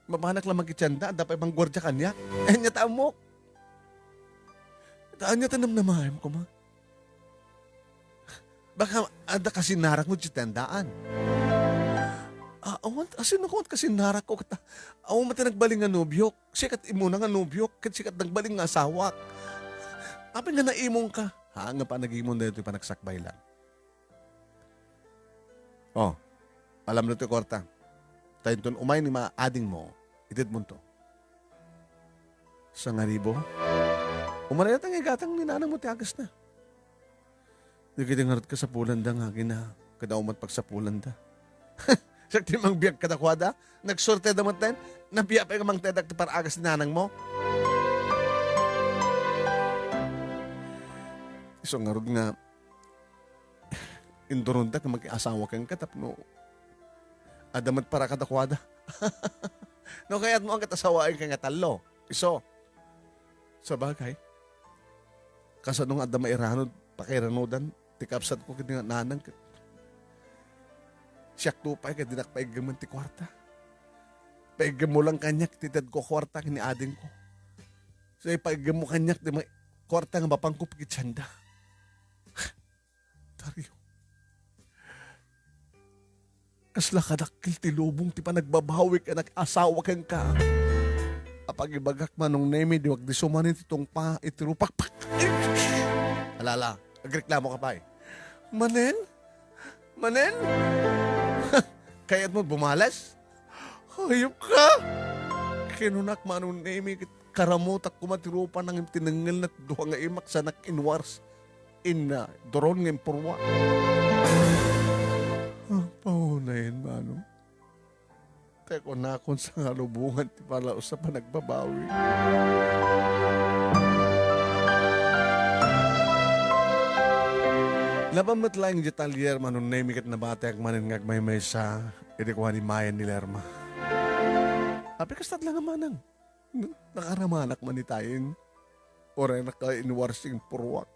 Mapanak la makitienda, adda pay mangguardia kaniak. Ania ta ammok? Ta ania ta namnamaem koma? Baka adda kasinarak mo ti tiendaan. Ah, awan, asin ako kasinarak ko kata. Awan man ti nagbalin nga nobiok. Sikat imuna nga nobiok, ket sikat nagbalin nga asawak. Apay nga naimong ka? Ha, nga panagimon na ito panagsakbay lang. Oh, alam na ti kuarta. Ta inton umay ni maadingmo, itedmonto. Sangaribo, umanay latta nga igatang ni nanangmo ti agasna. Dagiti ngarud kasapulanda nga agina, kada umat pagsapulanda. Siak ti mangbiag kadakuada, nagsuerteda metten, nabiag pay nga mangtedak ti paragas ni nanangmo. Isu ngarud nga, induronda nga makiasawa kenka tapno adda met para kadakuada. No kayatmo, ket asawaenka nga tallo. Isu. Sabagay, kasano nga adda mairanod, pakairanudan ti kabsatko ken ni nanang ket siakto pay ket dinak paiggemmen ti kuarta. Paiggemmo lang kaniak ti tedko kuarta ken ni adingko. Sa ipaiggemmo kaniak ti ma-, kuarta nga mapanko pakitianda. Dario, kasla kadakkel ti lubong ti panagbabawik a nag-asawa kenka. Apagibagak, Manong Nemi, diak disso manen ti tungpa iti rupak. Alala, agreklamo ka pay. Manen? Manen? Kayatmo bumales? Hayop ka! Kinunak, Manong Nemi, ket karamutak koma ti rupa nangem tinengngelna ti dua nga imak sa nak inwars. Inna, duron nga impurwa. Ah, paunayen, Manong. Kay kunakon sa nga lubongan ti palaus a panagbabawi. Laban met laeng idiay talyer, Manong Nemi, ket nabatiak manen nga agmaymaysa idi kua ni Mayen ni Lerma. Apay, kasta laeng a, Manang? Nakaramanak man itayen. Uray nakainwarsing purwak.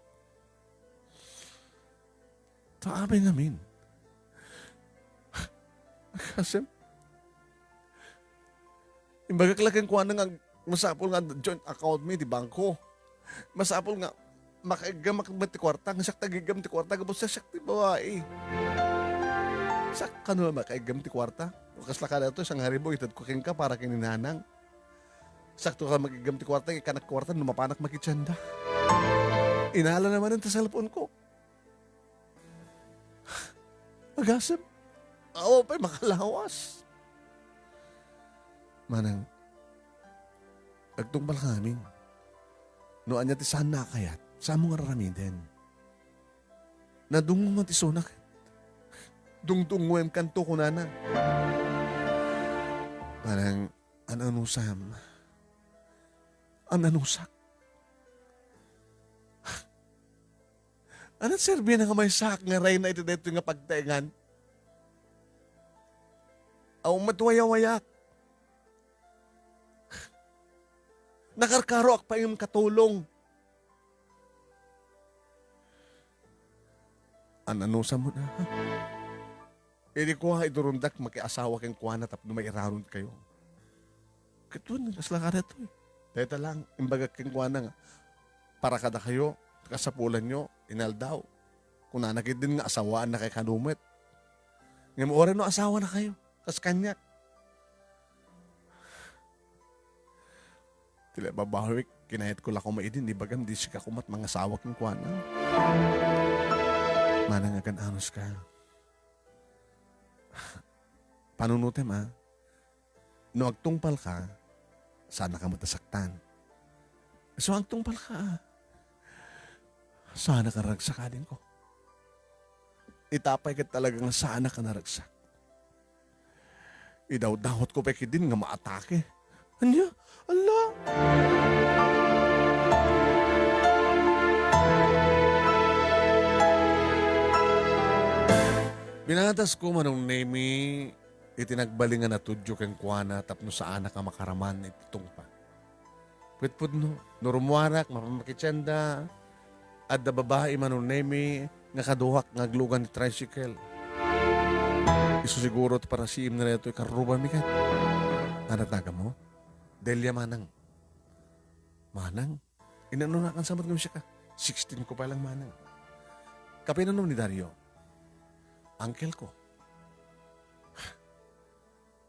Ta apay ngamin? Agasem, imbagak la kenkuana nga masapul nga joint account mi ti bangko. Masapul nga makaiggamak met ti kuarta, nga siak ti agiggam ti kuarta, gapu ta siak ti babai. Siak kano makaiggam ti kuarta? O kasla kadatoy, sangaribo, itedko kenka para ken ni nanang. Siakto ka magiggam ti kuarta, ikkanak kuarta, no mapanak makitianda. Inala na manen ti cellphone ko. Agasem, awan pay makalawas. Manang, agtungpal ka ngamin. No ania ti saanna a kayat, saanmo nga raramiden. Nadungngo nga ti sunak. Dungdungngoem kanto, kunana. Manang, an-anusam. An-anusak. Ania ti serbina nga maysaak nga reyna iti daytoy nga pagtaengan? Awan met wayawayak. Nakarkaroak pay ngem katulong. An-anusam, ha? Idi kua, idurondak makiasawa kenkuana tapno mairanodkayo. Ket wen, kasla kadatoy. Dayta lang, imbagak kenkuana nga, para kadakayo, kasapulanyo, inaldaw. Kunana ketdin nga asawaannakay kano met. Ngem uray no asawanakayo, kas kaniak. Ti la babawik, kinayatko la koma idin, ibagam, di sika koma ti mangasawa kenkuana. Manang, agan-anuska. Panunotem, a. No agtungpalka, saannaka met a saktan. Isu agtungpalka, a. Saannaka naragsak, adingko. Ita pay ket talaga nga saannaka naragsak. Idawdawatko pay ketdin nga maatake. Ania? Ala! Binatasko, Manong Nemi, iti nagbalin nga natudyo kenkuana tapno saanak a makaraman iti tungpa. Putpudno, no rummuarak, mapamakitianda, adda babai, Manong Nemi, nga kaduak nga aglugan ti tricycle. Isu siguro ti parasiimna daytoy karruba mi ket. Ania ti naganmo? Delia, Manang. Manang? Inanonakon sa met ngem siak a? Sixteen ko pa lang, Manang. Kapinunom ni Dario? Uncle ko.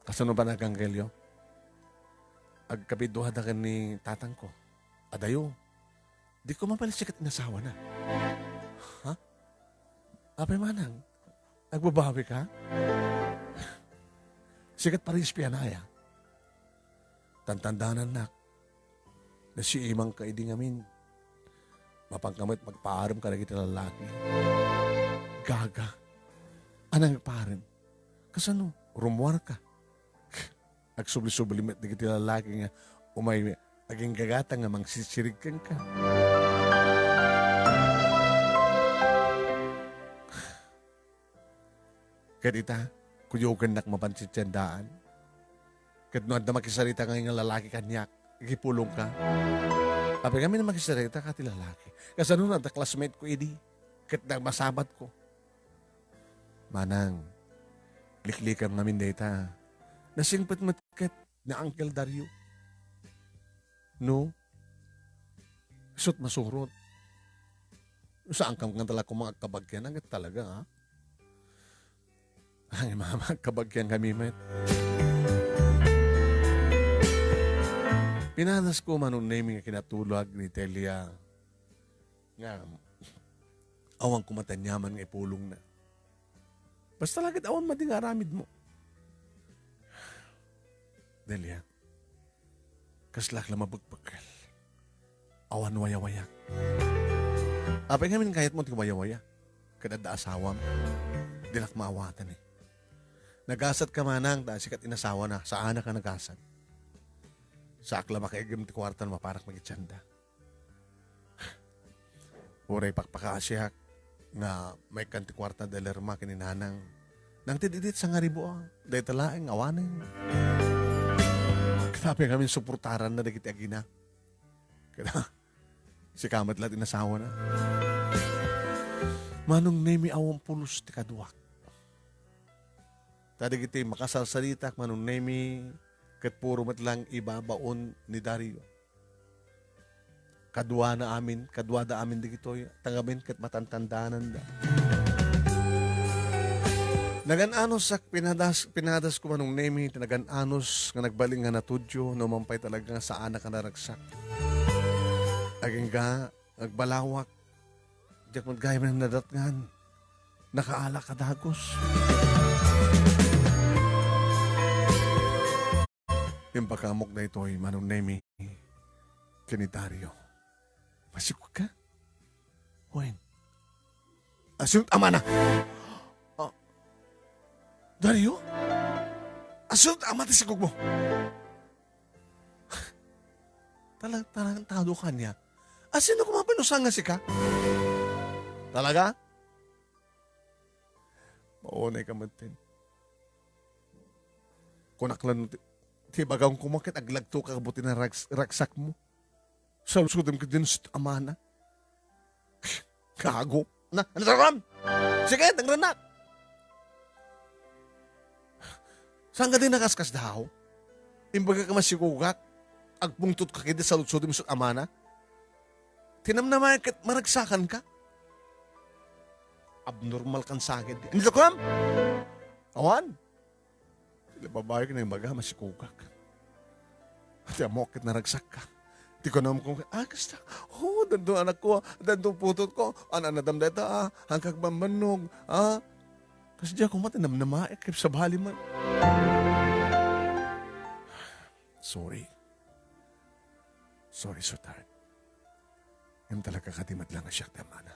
Kasano ba nag-uncle yo? Agkabiduada ken ni tatangko. Adayo. Di ko mabalin siya ket inasawana. Ha? Apay, Manang? Agbabawika? Sikat paris pianaya. Tantandanannak. Nasiimangka idi ngamin. Mapanka met magpaarem kadagiti lalaki. Gaga. Anang agpaarem? Kasano? Rummuarka. Agsubli-subli met dagiti lalaki nga umay aginggagata nga mangsisirig kenka. Ket ita, kuyogennak mapan ti tiendaan. Ket no adda makisarita nga nga lalaki kaniak, ikipulongka. Apay ngamin a makisarita ka ti lalaki. Kasano no adda classmate ko idi? Ket nagmasabat ko. Manang, liklikam ngamin dayta. Nasingpet met ket ni Uncle Dario. No? Isut' masurot. Saan kam nga talaga kumang agkabagian, agit talaga, ha? Ay, mama, agkabagian kami met. Pinadas ko, Manong Nemi, nga kinatulog ni Telia. Nga, awan ko mataniaman nga ipulongna. Basta lagid awan madi nga aramid mo. Delia, kaslak la mabekbekel. Awan wayawayak. Apay ngamin kayat mo ti wayawaya? Ket adda asawam. Dinak maawatan eh. Nagasat ka manang ta sikat inasawa na, saan ka nagasat. Saak la makaigem ti kuarta no maparak magitsanda. Uray pakpakaasiak nga maikkan ti kuarta da Lerma ken ni Nanang. Nangted idi ti sangaribu, ah. Dayta laeng awanen. Kitapi ngamin suportaranna dagiti agina. Kada, sika met la ti nasawana. Manong Nemi, awan pulos ti kaduak. Ta dagiti makasarsaritak, Manong Nemi, ket puro met lang ibabaon ni Dario. Kaduana amin, kaduada amin dagitoy, ta ngamin ket matantandananda. Nagan-anos ak pinadas, pinadas ko, Manong Nemi, ti nagan-anos nga nagbalin nga natudyo, no man pay talaga nga saan a naragsak. Agingga, agbalawak, diak met gayam nadatngan. Nakaala ka dagus. Impakamok daytoy, Manong Nemi, ken ni Dario. Masikog ka? Wen. Asino't amana? Ah, Dario? Asino't ama ti sikog mo? Talag-, tarantado ka niya. Asino koma pay no saan nga sika? Talaga? Maunay ka met, Tin. Kunak lang ti, ti ibagam koma ket aglagto ka kabuteng rags-, ragsak mo. Saludsodem ket diay amana. Gago. Na, ano sa ram? Sige, tangrennak. Saan ka din nakaskasdaaw? Imbagak a masikogak, agpungtot ka ket saludsodem isu't amana. Tinamnama ket maragsakan ka. Abnormal kan sakit. Ano sa kuram? Awan. Ti babae ket nagbaga, masikogak. Ti ammok ket naragsak ka. Ti kunam ko, "Ah, kasta? Oh, dandon anak ko, dandon putot ko. An-anadam dayta, ah, hangkag bambannog, ah." Kas diak koma ti namnamaek, ket sabali man. Sorry. Sorry, sweetheart. Ngem talaga kadi met lang a siak ti amana.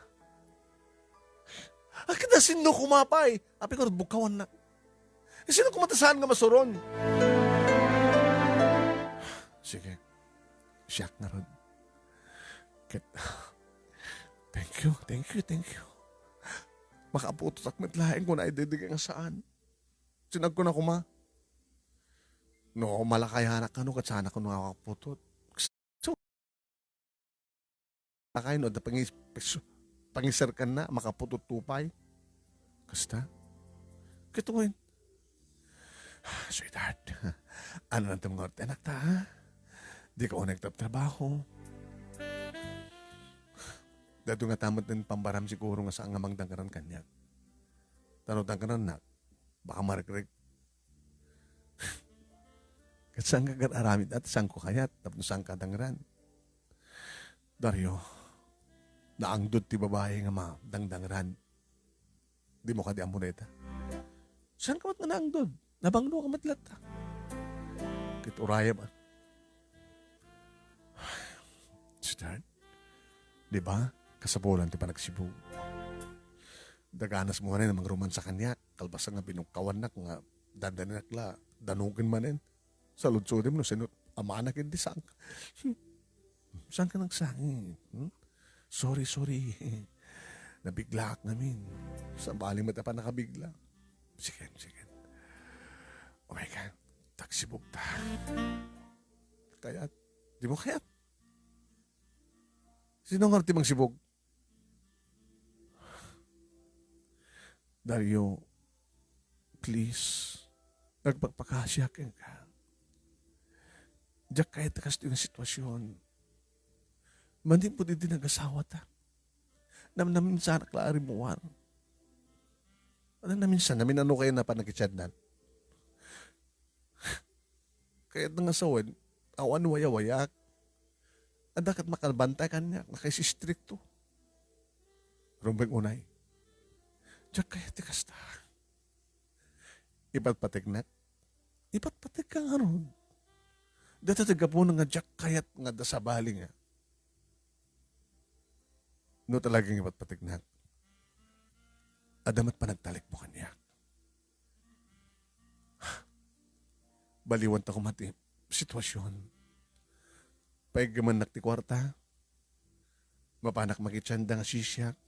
Akin a sino koma pay? Apay ngarud bugkawannak. Sino koma ta saan nga masuron? Sige. Siak ngarud. Ket, thank you, thank you, thank you. Makaputotak met laeng kuna ididigi nga saan. Sinag ko na koma. No, malakayanak kano, ket saan a kano nga makaputot. Lakay no adda pangis-, pis-, pangiserkanna, makapututupay. Kasta? Kitaen. "Ah, sweetheart, ano lang itong nga orte, anak ta, ha? Di ka unay nagtatrabaho." Dado nga tamat ng pambaram siguro nga saan nga mangdangran kaniak. Tano dangran na, baka marekrek. Ket saan ka aramid at saan ko kayat, tapno saan ka dangran? Dario, naangdod ti babae nga madangdangran. Di mo kadi ammo dayta? Saan ka met nga naangdod? Nabangno ka met latta. Ket urayam, ah. Sweetheart, di ba? Kasapulan ti panagsibug. Daganas mo manen a mangromansa kaniak, kalpasan nga binungkawannak nga dandaninak la, danugen manen. Saludsodem no sino amanak iti sangka. Sangka nagsangit? Hmm? Sorry, sorry. Nabiglaak ngamin. Sabali met a pannakabigla. Sige, sige. Oh my God. Tagsibog ta. Kayat. Di mo kayat? Sino nga ti mangsibog? Dario, please, nagpakpakasiak kenka. Diak kayat ti kastoy nga sitwasyon. Manipud idi nagasawata, namnaminsanak la a rimmuar. Ano naminsan? Namin ano kayo na panakitsianan? Kayat nga sawen, awan wayawayak. Adda ket makabantay kaniak, nakaistrikto. Rumbeng unay. Diak kayat ti kasta. Ipatpategnak? Ipatpategka ngarud. Data ti gapuna nga diak kayat nga adda sabali nga. No talagang ipatpategnak, adda met panagtalekmo kaniak. Baliwan ta koma ti sitwasyon. Paiggemannak ti kuarta. Mapanak makitsianda nga sisiak.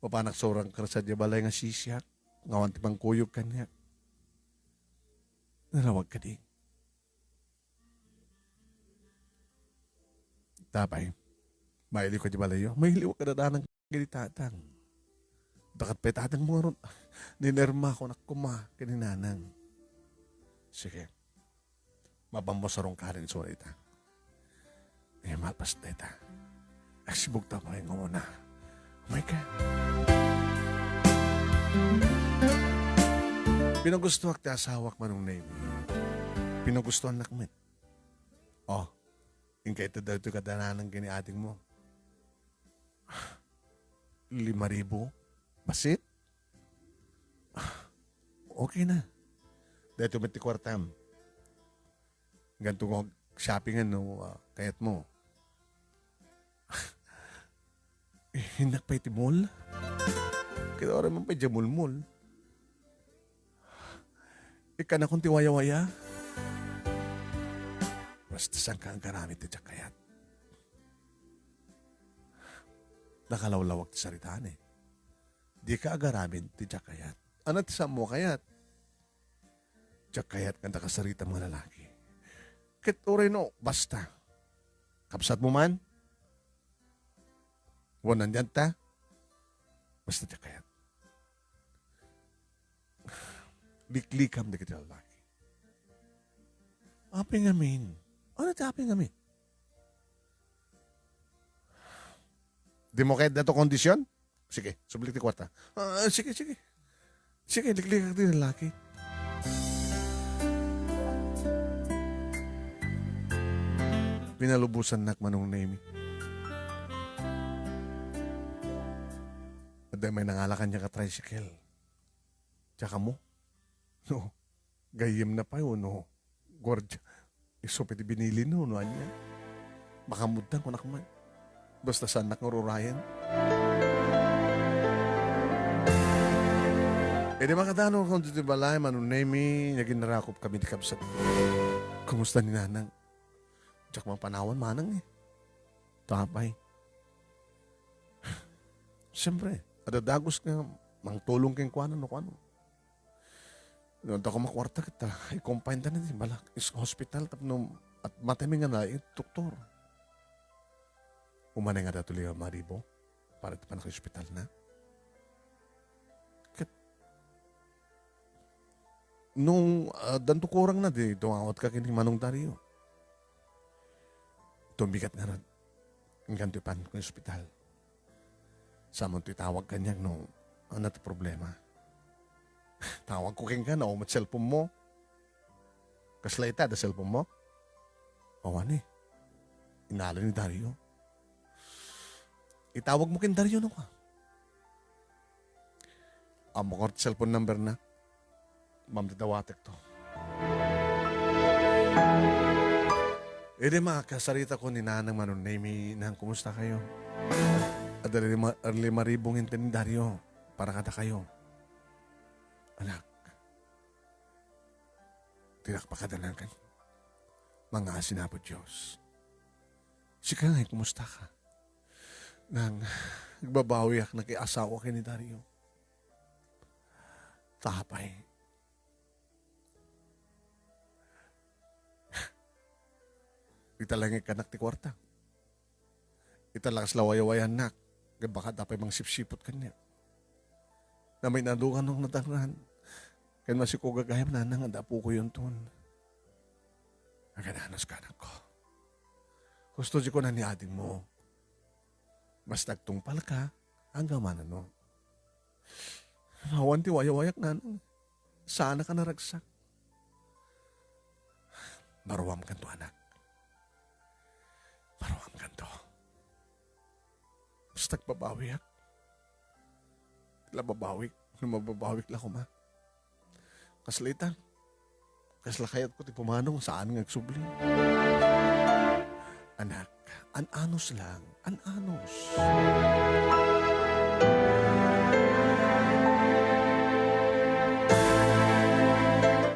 Mapanak surang karsa diay balay nga sisiak. Nga awan ti mangkuyog kaniak. Nalawag kadi. Tapay, mailiw ka di balayo? Mailiw ka dadanan ken ni tatang. Dakat pay tatang mo ngarud. Ninerma ko nak kuma ken ni nanang. Sige. Mapammo sarong karin so ita. Eh, malpas na ita. Agsibog ta pay nga una. Oh my God. Pinagustuak ti asawak, Manong Nemi. Pinagustuannak met. Oh, inka ita daytoy kadananan ken ni adingmo. Lima ribu? Bassit? Okay na. Daytoy met ti kuartam. Ganto nga shoppingan no, ah, kayat mo. Innak pay ti mall? Kaya oras man pay diay mulmol. Ikkanakon ti wayawaya. Basta saan ka agaramid ti diak kayat. Nakalawlawag ti saritaan eh. Di ka agaramid ti diak kayat. Ano ti saan mo kayat? Diak kayat nga nakasarita mga lalaki. Ket uray no, basta. Kabsat mo man? Wanan yan ta? Basta diak kayat. Liklikam dagiti lalaki. Apay ngamin? Ano ti apay ngamin? Di mo kayat dato kondisyon? Sige, sublik ti kuarta. Ah, sige, sige. Sige, liklikak ti lalaki. Pinalubosannak, Manong Nemi. Adda may nangala kaniak a tricycle. Diak ammo. No. Gayyemna pay wenno guardia. Isu pay ti binili no, no ania. Makamuddang kunak man. Basta saannak nga urayen. Idi makadano kami ditoy balay, Manong Nemi, naginarakop kami ti kabsat. Kumusta ni Nanang? Diak mapanawan, Manang, eh. Tapay. Siyempre, adda dagus nga mangtulong kenkuana no kuano. No, adda koma kuarta ket, ah, i-confine ta na ti balak is hospital tapno at matay mi nga naay doktor. Umanay nga dato lima ribu para ti panakaospital na. Ket nung, ah, danto kurang na, di dumawat ka ken ni Manong Dario. Tumbigat ngarud. Inkanto ipan ken ospital. Samonto itawag kaniak no, ano ti problema. Tawag ko kenka, naum met cellphone mo. Kasla ita, adda cellphone mo? Awan eh. Inala ni Dario. Itawag mo ken Dario no ka. Ammok ti cellphone number na. Ma'am, dadawatekto. Idi makasarita ko ni Nanang Manong Nemi, "Nang, kumusta kayo? Adda lima, lima ribu nga inten ni Dario para kada kayo." Anak, dinak pakadanagan. Mangngaasin Apo Dios. Sika ngay, kumusta ka? Nang, agbabawiak, nakiasawa ken ni Dario. Tapay. Ita la nga ikkannak ti kuarta. Ita la kasla wayawayannak. Nga baka ta pay mangsipsipot kaniak. Naminadungan ng nadangan. Ken masiko gagayam, Nanang, adda apokoyonton. Agananos ka, anakko. Husto di ko na ni adingmo. Basta agtungpal ka, angga manano. Awan ti wayawayak, Nanang. Saan ka naragsak? Maruamkanto, anak. Maruamkanto. Basta agbabawiak. La babawik, no mababawik la koma. Kasla ita, kasla kayatko ti pumanaw, saan nga agsubli. Anak, an-anos lang, an-anos.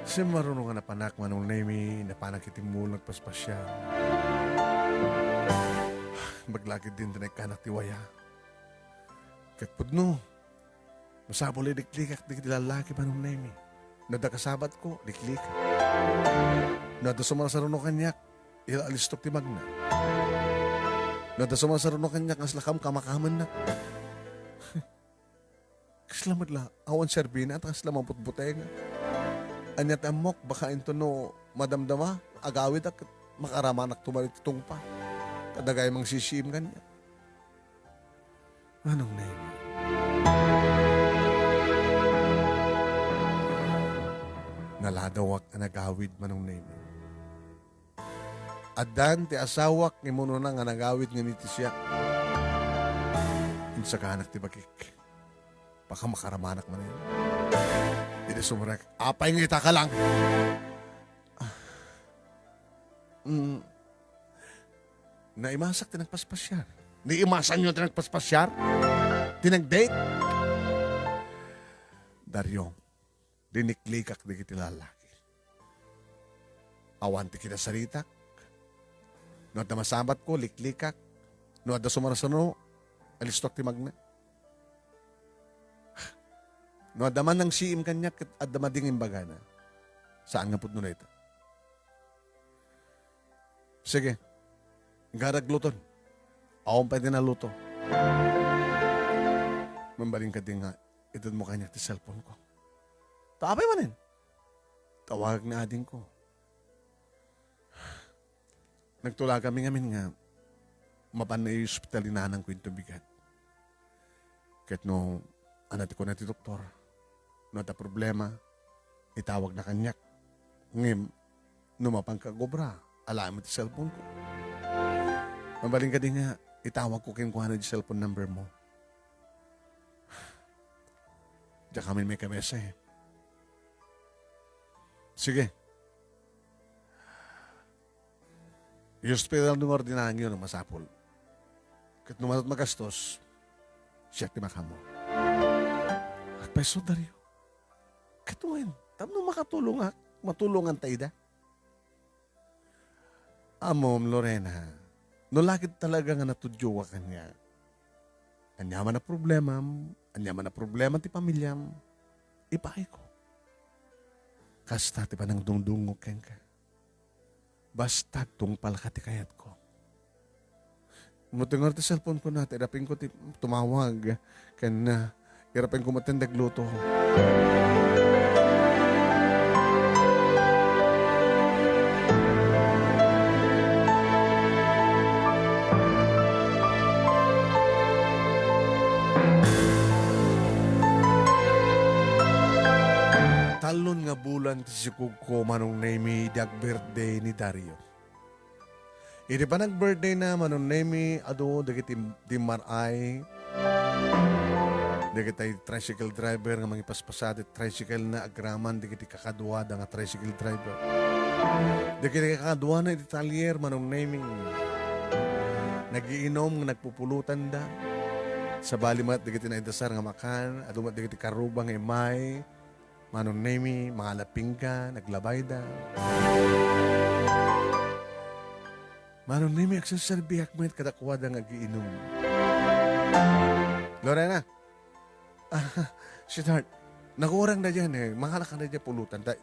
Simmaruno nga napanak, Manong Nemi, napanak iti mall, nagpaspasiar. Maglakid din ti naikkanak ti waya. Ket pudno, masapul a iliklikak dagiti lallaki, Manong Nemi. No adda kasabatko, liklikak. No adda sumarsaruno kaniak, ila-alistok ti magna. No adda sumarsaruno kaniak, kasla kamkamakamannak. Kasla met la, awan serbina, ta kasla mabutbutenga. Ania ti ammok, baka intono madamdama, agawidak, ket makaramanak tuman iti tungpa. Kadagay mangsisiim kaniak. Manong Nemi. Naladawak a nagawid, Manong Nemi. Addan ti asawak nga imunona nga nagawid nga niti siak. Insaganak ti bakik. Baka makaramanak manen. Idi sumrek, apay nga ita ka lang? Ah. Mm. Naimasak ti nagpaspasiar. Naimasanyo ti nagpaspasiar? Ti nag-date? Dario, liniklikak dagiti lalaki. Awan ti kinasaritak. No adda masabatko, liklikak. No adda sumarsaruno, alistok ti magna. No adda man nangsiim kaniak, ket adda madi nga imbagana. Saan nga pudno dayta? Sige. Garag luton. Awan pay di naluto. Mambalin kadi nga, itedmo kaniak ti cellphone ko. Ta apay manen? Tawagak ni adingko. Nagtulagami ngamin nga mapan na iti ospital ni nanangko inton bigat. Ket no, ania ti kuna ti doktor, no adda problema, itawagna kaniak. Ngem, no mapanka agobra, alaem ti cellphone ko. Mabalin kadi nga itawagko kenkuana ti cellphone number mo. Diak amin maikabese. Sige. Iti ospital no nga ordinaanyo no masapul. Ket no magastos, siak ti makaammo. Agpayso, Dario. Ket wen, tapno makatulongak, matulongan ta ida. Ammom, Lorena, no lakit talaga nga natudioak kaniak, aniaman a problemam, aniaman a problema ti pamiliam, ipaayko. Kasta ti panangdungdungngok kenka. Basta agtungpalka ti kayatko. Umutengor ti cellphone ko na, ta irapingko ti tumawag ken, ah, irapingko met ti nagluto. Talon nga bulan ti sikogko, Manong Nemi, idi ag-birthday ni Dario. Idi panag-birthday na, Manong Nemi, adu dagiti dimmar-ay Dagiti tricycle driver nga mangipaspasada ti tricycle na agraman dagiti kakaduada nga tricycle driver. Dagiti kakaduana iti talyer, Manong Nemi. Nagiinom nga nagpupulotanda. Sabali met dagiti naidasar nga makan, adu met dagiti karuba nga immay, Manong Nemi, mangala pinggan, aglabayda. Manong Nemi, agserserbiak met kadakuada nga agiinum. Lorena! Ah, sweetheart, nagurang na dyan eh. Mangala ka na dyan pulutan. Ta-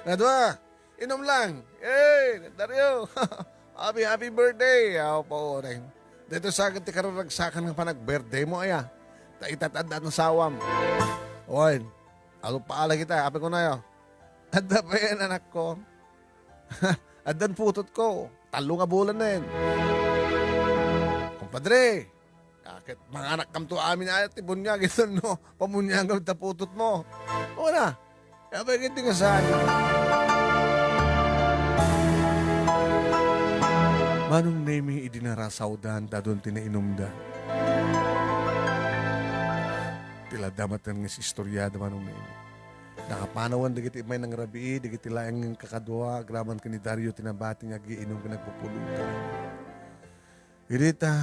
Nadua, inom lang. Eh, Dario. Happy, happy birthday. Aw, paureng. Dito sa akin ti kararagsakan nga panag-birthday mo, aya. Ta itatanda ang sawam. Oy, alo pa ala kita. Happy ko na yo. Adda pa yan, anak ko. Addan putot ko. Talo nga bulan na yan. Kumpadre, ah, ket manganak kamto amin ayat ti bunyag ito, no? Pamunyagam ta putot mo. Una, abay, ket di nga saan. Manong Nemi, idi narasawdan, dadon ti nainumda. Ti ladda met nga istorya da Manong Nemi. Nakapanawan dagiti immay nangrabii, dagiti laeng nga kakadua, agraman ken ni Dario ti nabati nga agiinum ken nagpupulutan. Idi ta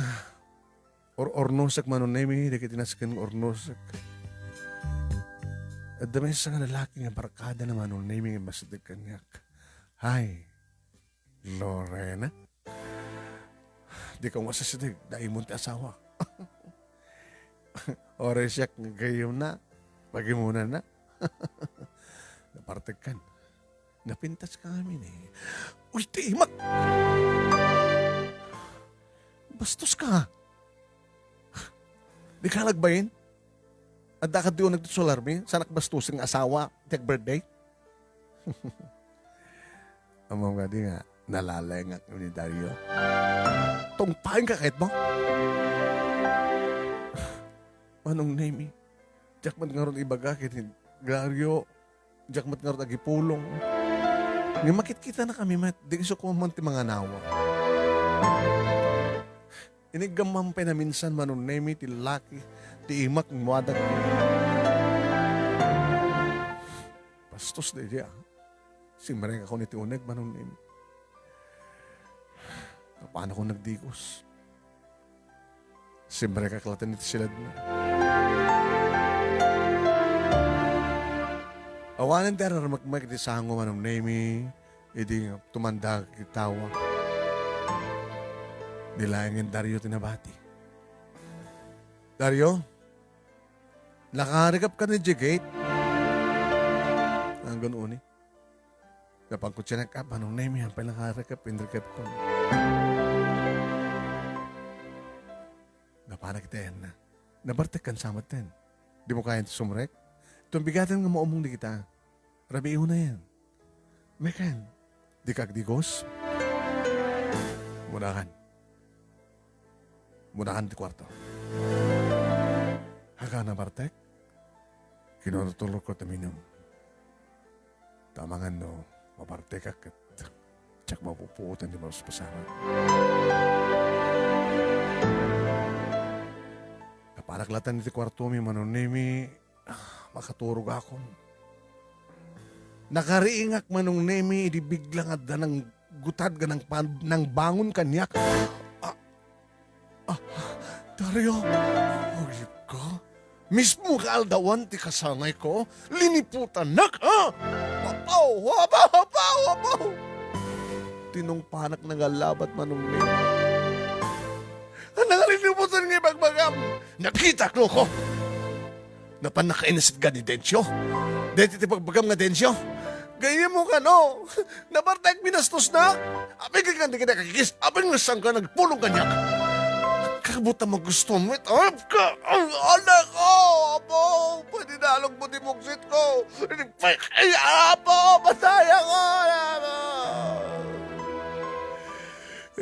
or-ornosek Manong Nemi, dagiti nasken nga ornosek. Adda maysa nga lalaki nga barkada na Manong Nemi nga masideg kaniak. Hay, Lorena? Di ka masasideg, daimon ti asawa. Oray siak nga gayyemna, pagimuna na. Napartek kan. Napintas ka amin eh. Uy, ti imak! Bastos ka! Di ka nagbain? Adda ka di uneg ti solarmi, sanak bastusin nga asawa, ti birthday? Amam nga di nga, nalalengak ni Dario. Tungpaen ka kayat mo? Manong Nemi, diak man ngarud ibaga ken ni Dario, diak met ngarud agipulong. Nga makitkita na kami met, di isu ko man ti manganawa. Iniggammam pay naminsan Manong Nemi ti laki, ti imak nga wadag. Bastos da idi, ah. Simrek ako ni ti uneg Manong Nemi. Apan ako nagdikos. Simrekak latta iti siledna. Awanen ti ararmekmek iti sango Manong Nemi, idi tumanda iti tawa. Ni laengen Dario ti nabati. Dario, nakarekep ka ni Jigate? Anggan uni. Napan ko tiyan nagkap, Manong Nemi, hampay nakarekep, inrekep ko. Napanak iti ayanna. Nabartek kan samet ten. Di mo kayan ti sumrek? Tumbigaten nga maumong di kita. Rabii una yan. Mekan, di ka agdigos? Munakan. Munakan ti kuarto. Haga nabartek? Kinurtulor ko ti minum. Tamangan no, mabartekak ket diak mapupuotan ti mauspusaran. Napanak latta iti kuartomi, Manong Nemi, ah, makaturogakon. Nakariingak, Manong Nemi, idi bigla nga adda nanggutad nga nangpan-, nangbangon kaniak. Ah, Ah, Dario, agip ka? Mismo nga aldawan ti kasanay ko, liniputanak, ha? Apaw, apaw, apaw, apaw! Tinungpanak nga alabat Manong Nemo. Ania nga liniputan nga ibagbagam? Nakitak no ko! Napan nakainis iti gani Dencio. Deti ti pagbagam nga Dencio. Gayyem mo kano. Nabartek binastos na. Apay ka kan di kita kakikis. Apay nga saan ka nagpulong kaniak. Kabuta mo gusto mo ito. Ka, ang anak ko. Apo, pwede nalog mo di muksit ko. Ay, apo, mataya ko. Apo.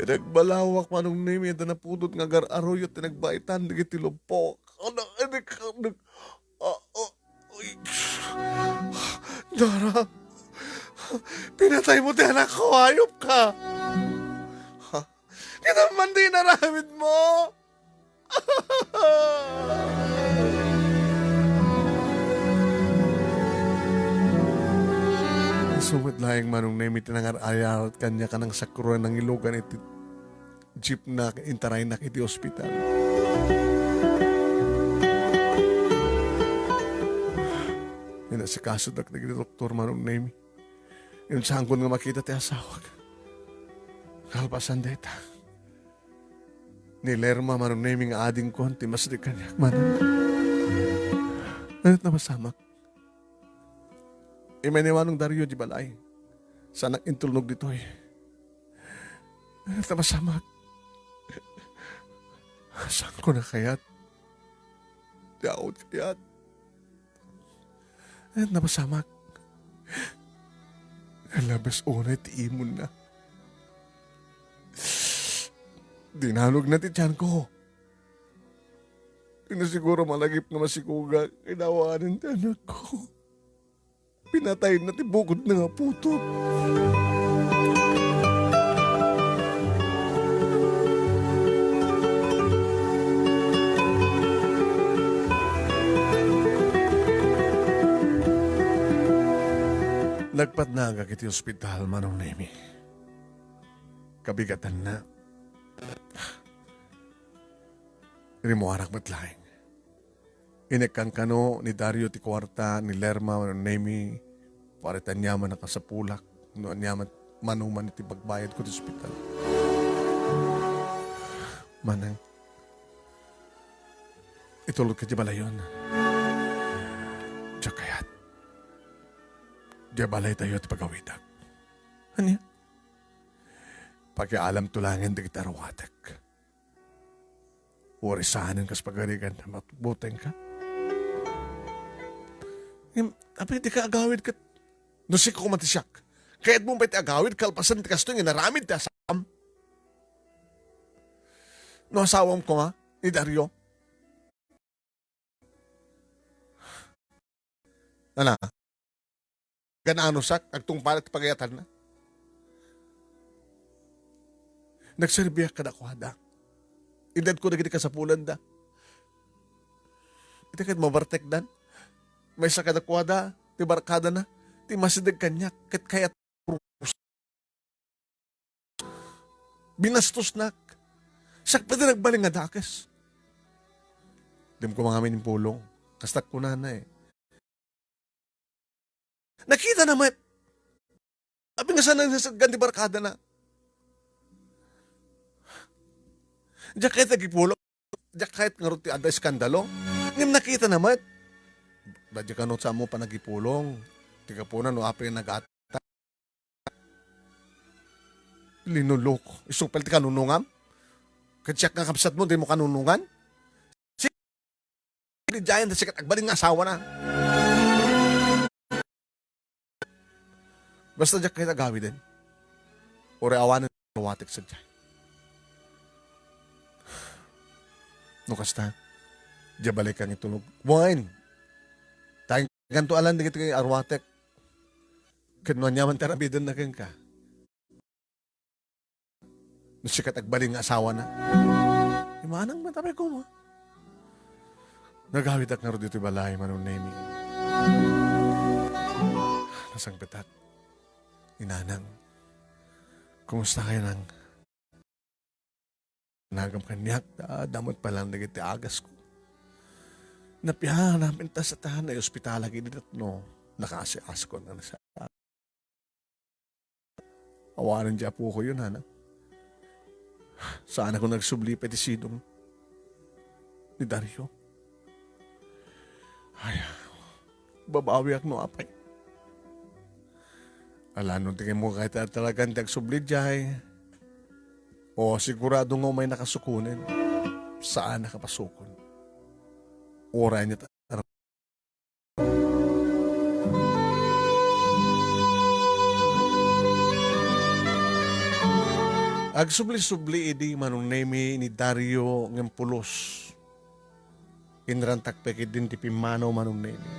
Nagbalawak Manong Nemi, ita napudot nga agar-aruyo ti nagbaitan dagiti lupok. Ano, ano, ano, Ah, ah, uy. Dara, pinatay mo ti anak ko, hayop ka. Ha? Kita man di inaramid mo. Isu met laeng, Manong Nemi, ti nangar-ayarat kaniak a nangsakruan nangilugan iti jeepna, intaraynak iti ospital. Inasikasodak dagiti doktor, Manong Nemi. Insaanko nga makita ti asawak. Kalpasan dayta, ni Lerma, Manong Nemi, nga adingko ti masdi kaniak, Manong. Ania ti napasamak? Immay ni Manong Dario di balay. Saanak intulnog ditoy. Ania ti napasamak? Saanko a kayat. Di ako kayat. Ania ti napasamak? Labes unay ti imonna. Dinalogna ti tianko. Dina siguro malagip nga masikogak. Kinawanan ti anakko. Pinatayna ti bukodna nga putot. Nagpadnagak iti ospital, Manong Nemi. Kabigatanna. Rimmuarak met laeng. Inekkan kano ni Dario ti kuarta ni Lerma wenno Nemi, para iti aniaman a kasapulak, no aniaman manoman iti pagbayadko ti ospital. Manang, itulodka diay balayon. Diak kayat. Diay balaytayo ti pagawidak. Ania? Pakialamto laengen dagiti aruatek. Uray saanen kas pagarigan a mabutengka. Ngem, apay, dika agawid ket no sika koma ti siak. Kayatmo pay ti agawid kalpasan ti kastoy nga inaramid ti asawam? No asawam koma ni Dario? Ana, gananusak, agtungpalak ti pagayatanna. Nagserbiak kadakuada. Iddadko dagiti kasapulanda. Ita ket mabartekdan. Maysa kadakuada ti barkadana, ti masideg kaniak, ket kayat binastosnak. Siak pay ti nagbalin nga dakes. Dimo koma ngamin impulong. Kasta kunana eh. Nakitana met. Apay nga saan a nasadgan ti barkadana? Diak kayat agipulong. Diak kayat ngarud ti adda eskandalo. Ngem nakitana met. Daydi kano, saanmo panagipulong. Ti gapuna no apay nagat- Linuloko. Isupel ti kanunongam? Ket siak nga kabsatmo, dimo kanunongan? Si-, diayen ta sikat agbalin nga asawana. Basta diak kayat agawiden. Uray awanen aruatek sadiay. No kasta, diay balayka nga itulog. Wen, ta inkanto a laeng dagiti aruatek. Ket no aniaman ti aramidenna kenka, no sikat agbalin nga asawana. Imanang met, apay koma. Nagawidak ngarud ditoy balay, Manong Nemi. Nasangpetak. Inanang. Kumusta kayo nang? Nagam kaniak, ta adda met pay laeng dagiti agasko. Napian, napintas a tahan, ay ospitalak idi tapno nakaasi-asikon a nasa-, awanen diay apokoyo, nana. Saan a ko nagsubli pay ti sidong ni Dario. Ay, babawiak no apay. Ala no ti kayatmo kayat talagan ti agsubli diay. O, sigurado nga umay nakasukonen. Saan a kapasukon. Uray ania ta-, agsubli-subli idi Manong Nemi ni Dario ngem pulos. Inrantak pay ketdin ti pimmanaw, Manong Nemi.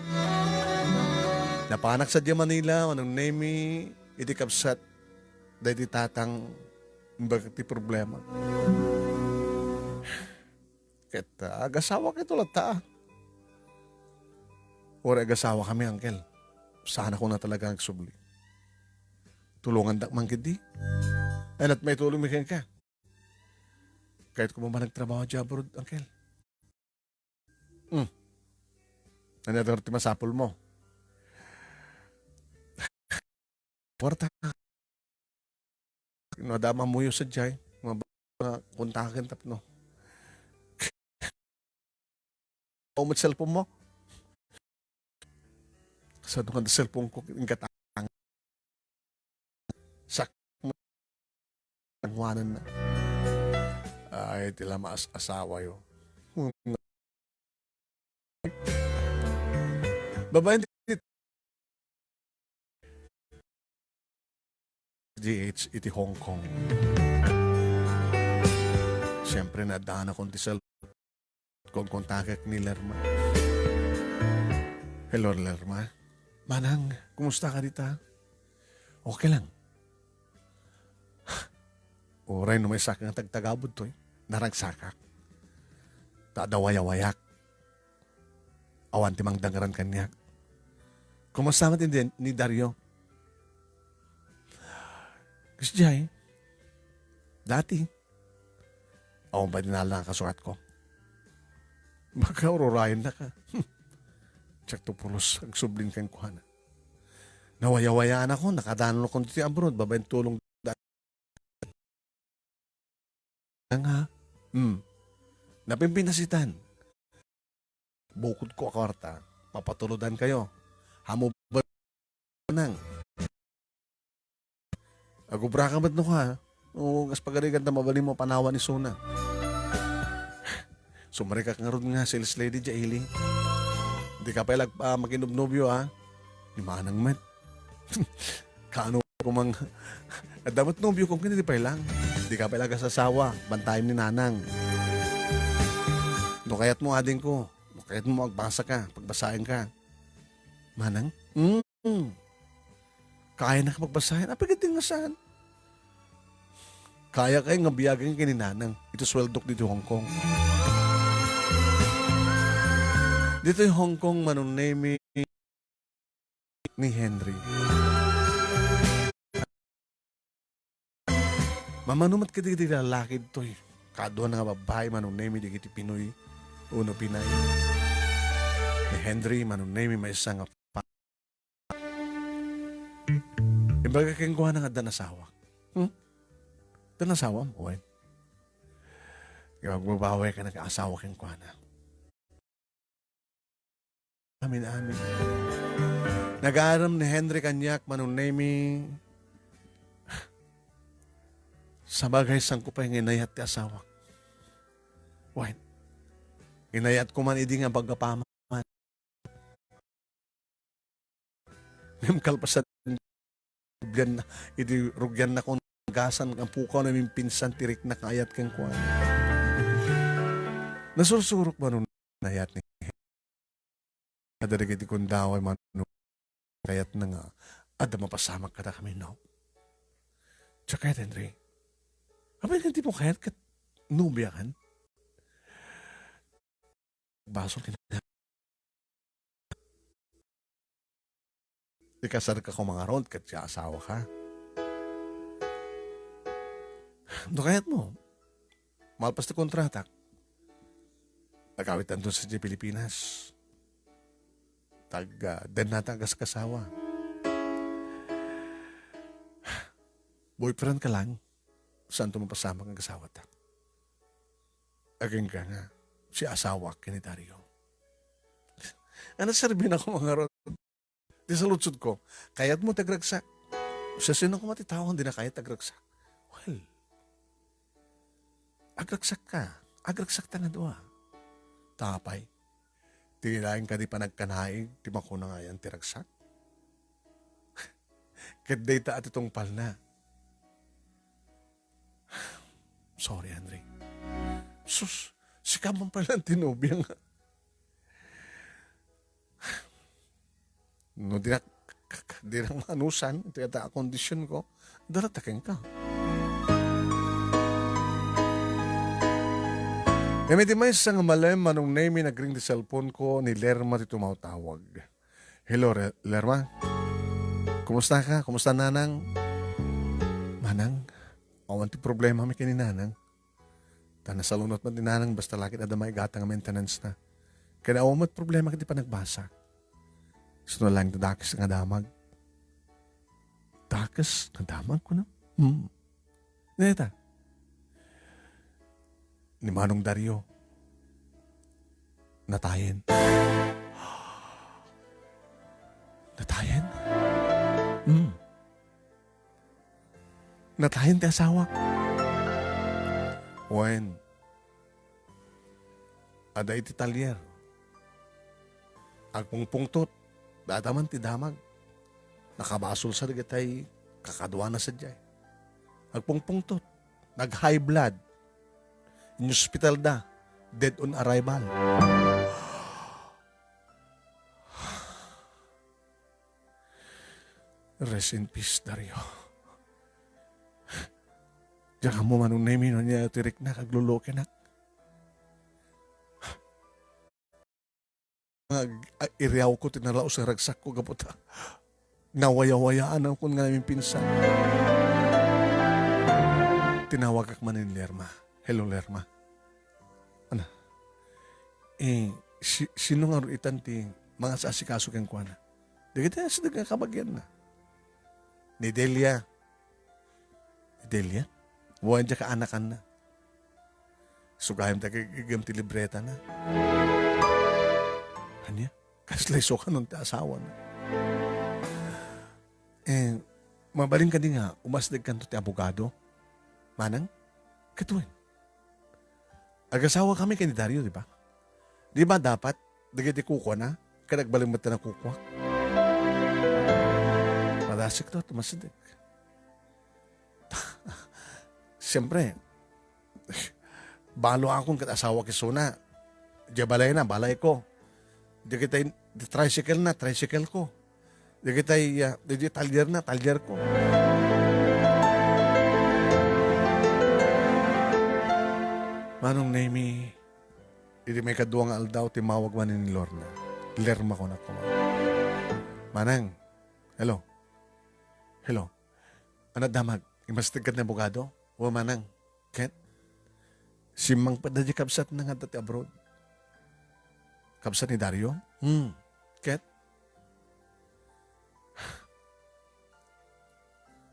Napanak sadiay Manila, Manong Nemi, iti kabsat daydi tatang imbag ti problema. Ket, ah, agasawak ito latta, ah. Uray agasawakami, Uncle. Saan a talaga agsubli. Tulongandak man ketdi. Ay, nat maitulongmi kenka. Kayatko man nagtrabaho diay abroad, Uncle. Hmm. Ania ti masapulmo? Kuarta. No adda mammuyo sadiay, makontaken tapno. Awan met cellphone mo? Kasano nga cellphone ko, ingkatang. Sak-, Tangwanan na. Ay, ti la maas-asawayo. Babaen ti D H iti Hong Kong. Siyempre, nadaanak ti cellphone. Konkontakek ni Lerma. Hello, Lerma. Manang, kumusta ka dita? Okay lang. Uray no maysa nga tagtagabud toy, naragsakak. Ta adda wayawayak. Awan ti mangdangran kaniak. Kumusta met ni, ni Dario? Kasdiay, dati, awan pay dinala nga kasuratko. Baka ururayen na ka. Diak to pulos agsublin kenkuana. Nawayawayaanakon, nakadanonakon ditoy abroad, babaen tulong da-, nga, hmm, napimpinasitan. Bukodko a kuarta, mapatulodankayo. Hamuber nang. Agubraka met no ka, no, kas pagarigan ta mabalinmo panawan isuna. Sumarikak ngarud nga sales lady diay ili. Dika pay lag-, ah, makinobnobio, ah. Ni Manang met. Kaano ko mang, adda met nobiokon ken di pay lang. Dika pay lag-asasawa, bantayem ni Nanang. No kayatmo, adingko, no kayatmo, agbasa ka, pagbasaen ka. Manang? Mm. Kayana ka pagbasaen? Apay ket di nga saan? Kayakay nga biagen ken ni Nanang iti sueldok ditoy Hong Kong. Ditoy Hong Kong, Manong Nemy, ni Henry. Mamano met kadagiti lalaki ditoy. Kaduana nga babbai, Manong Nemy, dagiti Pinoy wenno Pinay. Ni Henry, Manong Nemy, maysa nga pa-, imbaga kenkuana nga addan asawak. Hmm? Addan asawam? Wen. Nga magbabaway ka, nag-aasawa kenkuana. Amin, amin. Nagaram ni Henry kaniak, Manong Nemy. Sabagay, saan ko pay nga inayat ti asawak. Wen, inayatko man idi nga paggapaman. Ngem kalpasan, rugianna, idi rugiannakon, gasannakon, pukaw na mimpinsan ti riknak nga ayat kenkuana. Nasursurok man no inayat ni, adda dagiti gundaway man no kayatna nga adda mapasamak kadakami, no? Diak kayat, Henry. Apay nga dimo kayat ket nobiakan? Basol ken ikasarka koma ngarud ket siasawaka. No kayatmo, malpas ti kontratak, agawitanto sadiay Pilipinas. Tag, ah, dennata agasasawa. Boyfriend ka lang, saanto mapasamak nga agasawata. Agingga nga, siasawak ken ni Dario. Ania serbina koma ngarud? Ti saludsodko, kayatmo ti agragsak? Siasino koma ti tao nga dina kayat agragsak? Well, agragsak ka. Agragsak ta nga dua. Ta apay, ti laeng kadi panagkanaig ti makuna nga ayan ti ragsak? Ket dayta a ti tungpalna. Sorry, Henry. Sus, sika man pay lang ti nobia nga. No dinak, dinak maanusan iti adda a kondisionko, darata kenka. Daytoy maysa nga malem, Manong Nemy, nagring ti cellphone ko, ni Lerma ti tumawtawag. Hello, Re-, Lerma. Kumusta ka? Kumusta, Nanang? Manang, awan ti problema mi ken ni Nanang. Ta nasalunot man ti Nanang, basta la ket adda maigatang a maintenance na. Ken awan met problema ket ti panagbasa. Isu na laeng ti dakes nga damag. Dakes nga damag, kuna? Hmm. Neta. Ni Manong Dario. Natayen. Natayen? Hmm. Natayen ti asawak. Wen, adda iti talyer. Agpungpungtot. Data man ti damag. Nakabasolsa dagitay kakaduana sadiay. Agpungpungtot. Nag-high blood. Inospital da. Dead on arrival. Rest in peace, Dario. Diak ammo, Manong Nemy, no ania ti riknak, agluluokenak. Nga ag-, a-, iriawko ti nalaus nga ragsakko gapu ta nawayawayaanakon nga naminpinsan. Tinawagak manen ni Lerma. Hello, Lerma. Ana, eh, si-, sino ngarud itan ti mangasasikaso kenkuana? Dagiti asideg nga kabagianna. Ni Delia. Ni Delia? Wen, diak kaanakanna. Sugayam ta gigem ti libretana. Ania? Kasla isu kanon ti asawana? Eh, mabalin kadi nga umasdegkanto ti abogado? Manang? Ket wen? Agasawakami ken ni Dario, di ba? Di ba dapat dagiti kukuana ket agbalin met ti nakukuak? Padasekto, tumasideg. Siempre, baloakon ket asawak isuna. Diay balayna, balayko. Dagitay, di tricycle na, tricycle ko. Dagitay, ah, di, di talyer na, talyer ko. Manong Nemy, idi maikadua nga aldaw, timmawag manen ni Lorna. Lerma ko na kuma. Manang, hello. Hello. Ano damag? Imastegka ti abogado? O, Manang. Ket? Simmangpet da di kabsatna nga adda ti abroad. Kabsat ni Dario? Hmm. Ket?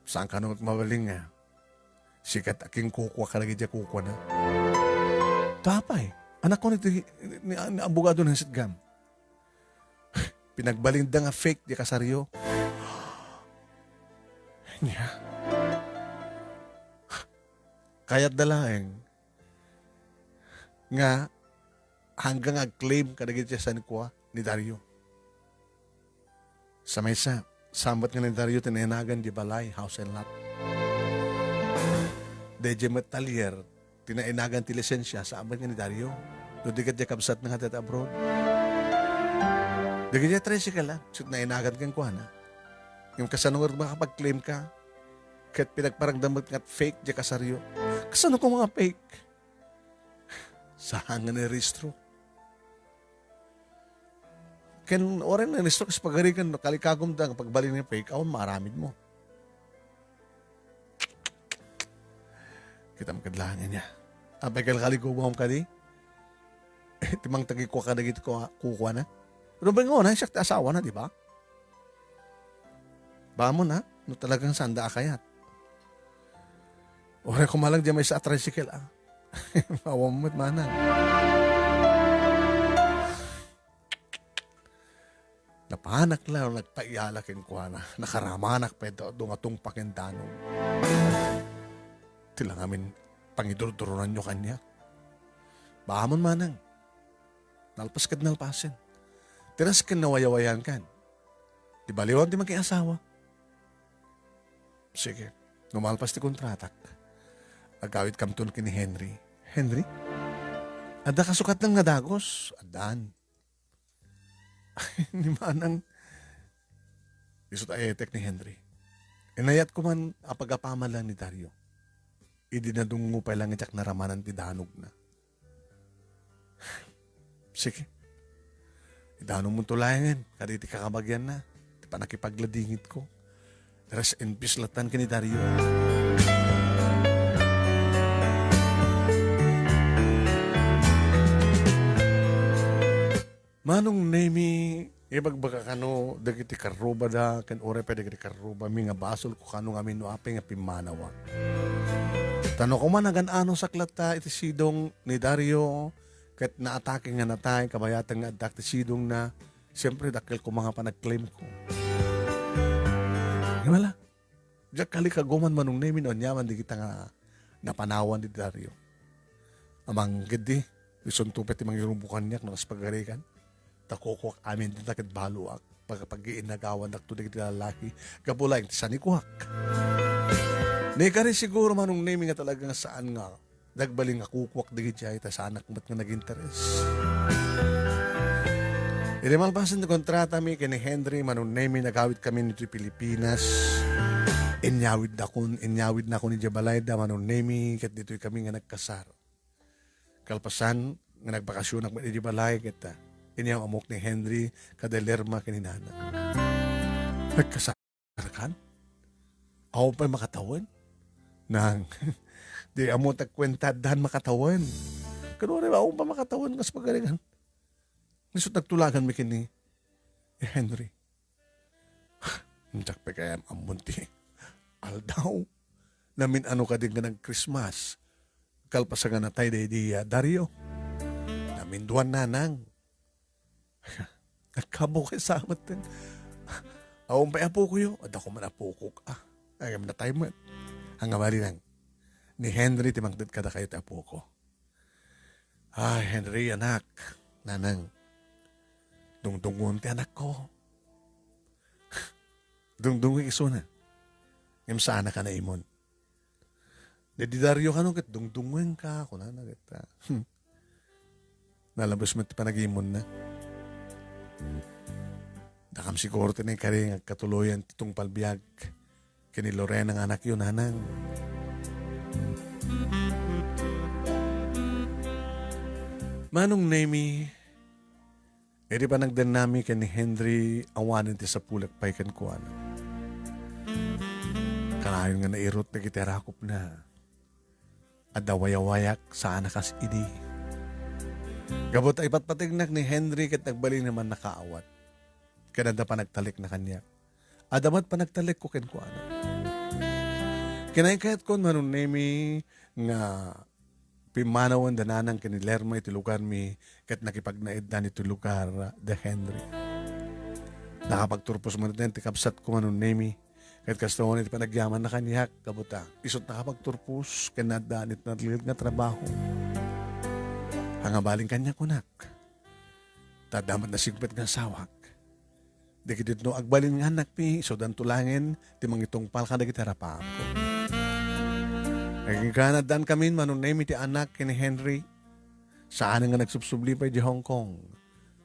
Saan ka naman mabaling nga? Sikat a kinkukua ka lagi di kukuana. Tapay, anak ko ni, ni, ni abogado ng sitgam. Pinagbalinda nga fake di kasaryo. Nya. Kayat da laeng nga hanggang ag-claim kadagiti sankua ni Dario. Sa maysa, sambat nga ni Dario ti nainagan di balay, house and lot. Daydiay met talyer, ti nainagan ti lisensia, sambat nga ni Dario. No di ket di kabsat na nga ti abroad. Dagiti tricycle, ah, sut nainagan kenkuana. Yung kasano nga makapag-claim ka, ket pinagparangdam met nga fake di kasaryo. Kasano ko mga fake? Saan nga nirehistro? Ken, oray na nirehistro, kas pagarigan, kalikagom da, pagbalin nga fake, awan maaramid mo. Kita mo kadlangan niya. Apay kalkalig ko buwam kadi? Ti mangtagi ko kadagiti ko, kukuana. Pero ba nga na, siya ti asawa na, di ba? Bamon, ha? No talagang sanda a kayat. Oray ko malang di may sa tricycle, ah. Awan mo't manang. Napanak la, nagpaiyala kenkuana. Nakaramanak pa ito, dungatong pakendanon. Ti lang amin pangidurdurunanyo kanya. Bamon manang. Nalpas kad nalpasen. Tiras ken nawayawayan kan. Di baliwan ti makiasawa. Sige. Numalpas ti kontratak. Agawid kamton ken ni Henry. Henry? Adda kasukat nang nadagos. Addan. Ni Manang. Isut a etek ni Henry. Inayat ko man a pagapaman lang ni Dario. Idi nadungngo pay lang ijak naramanan ti danogna. Sige. Idanon monto laengen kadagiti kakabagianna ti pannakipagladingitko. Rest in peace lattan ken ni Dario. Manong Nemi, ibagbagak kano dagiti karrubada ken uray pay dagiti karrubami nga basolko kano ngamin no apay nga pimmanawak. Ta no koma nagan-anosak latta iti sidong ni Dario ket naatake nga natay kabayatan nga addak ti sidongna, siempre, dakkel koma nga panagclaimko. Ngem ala, diak kalikaguman, Manong Nemi, no aniaman dagita nga napanawan ni Dario. Amangan ketdi, isunto pay ti mangirubo kaniak no kas pagarigan. Ta kukuak amin dita ket baloak. Pag-, pag-iinagawandakto dagiti lalaki. Gapu laeng ti sanikuak. Naikari siguro, Manong Nemi, nga talaga nga saan nga nagbalin nga kukuak dagiti ay ta saanak met nga nag-interes. Idi malpasen ti kontratami ken ni Henry, Manong Nemi, nagawidkami ditoy Pilipinas. Inyawidnakon, inyawidnakon idiay balayda, Manong Nemi, ket ditoy kami nga nagkasar. Kalpasan nga nagbakasionak met idiay balay, ket, ah, inyam-ammok ni Henry kada Lerma ken ni Nana. Nagkasar kan? Awan pay makatawen? Nang, di ammo ta kuenta, addan makatawen. Kano rin, awan pay makatawen kas pagarigan. Isut nagtulagan mi ken ni Henry. Intak pay kayam ammon ti aldaw. Namin-ano kadi nga nag-Christmas. Kalpasan nga natay daydi, ah, Dario. Naminduan nanang. Nagkabukay sa metten. Awan pay apokoyo. Adda ko man apokok. Ah, ay, natay met. Ang abali nang ni Henry ti mangted kadakayo ti apoko. Ay, Henry, anak, nanang, dungdungon ti anakko. Dungdungon isuna. Ngem saan a ka naimon. Daydi Dario kano ket dungdungenka, kunana ket, ah, hmm. Nalabes met ti panagimonna. Dakam siguro ti naikari nga agkatuloyan ti tungpal biag ken ni Lorena nga anakyo, nanang. Manong Nemi, idi panagdennami ken ni Henry, awanen ti sapulek pay kenkuana. Kanayon nga nairut dagiti arakupna. Adda wayawayak saan a kas idi. Gapu ta ipatpategnak ni Henry ket nagbalin a mannakaawat. Ken adda panagtalekna kaniak. Adda met panagtalekko kenkuana. Kinaykayatkon, Manong Nemi, nga pimmanawen da nanang ken ni Lerma iti lugarmi ket nakipagnaeddan iti lugar da Henry. Nakapagturpos met ti kabsatko, Manong Nemi, ket kasta unay ti panagyamanna kaniak, gapu ta isut nakapagturpos ken naadda ni natnatged nga trabaho. Pangabalin kaniak, kunak. Ta adda met nasigpet nga asawak. Dagiti no agbalin nga annakmi, isudanto laengen ti mangitungpal kadagiti arapaapko. Agingga naaddaankamin, Manong Nemi, ti anak ken ni Henry. Saan nga nagsubsubli pay di Hong Kong.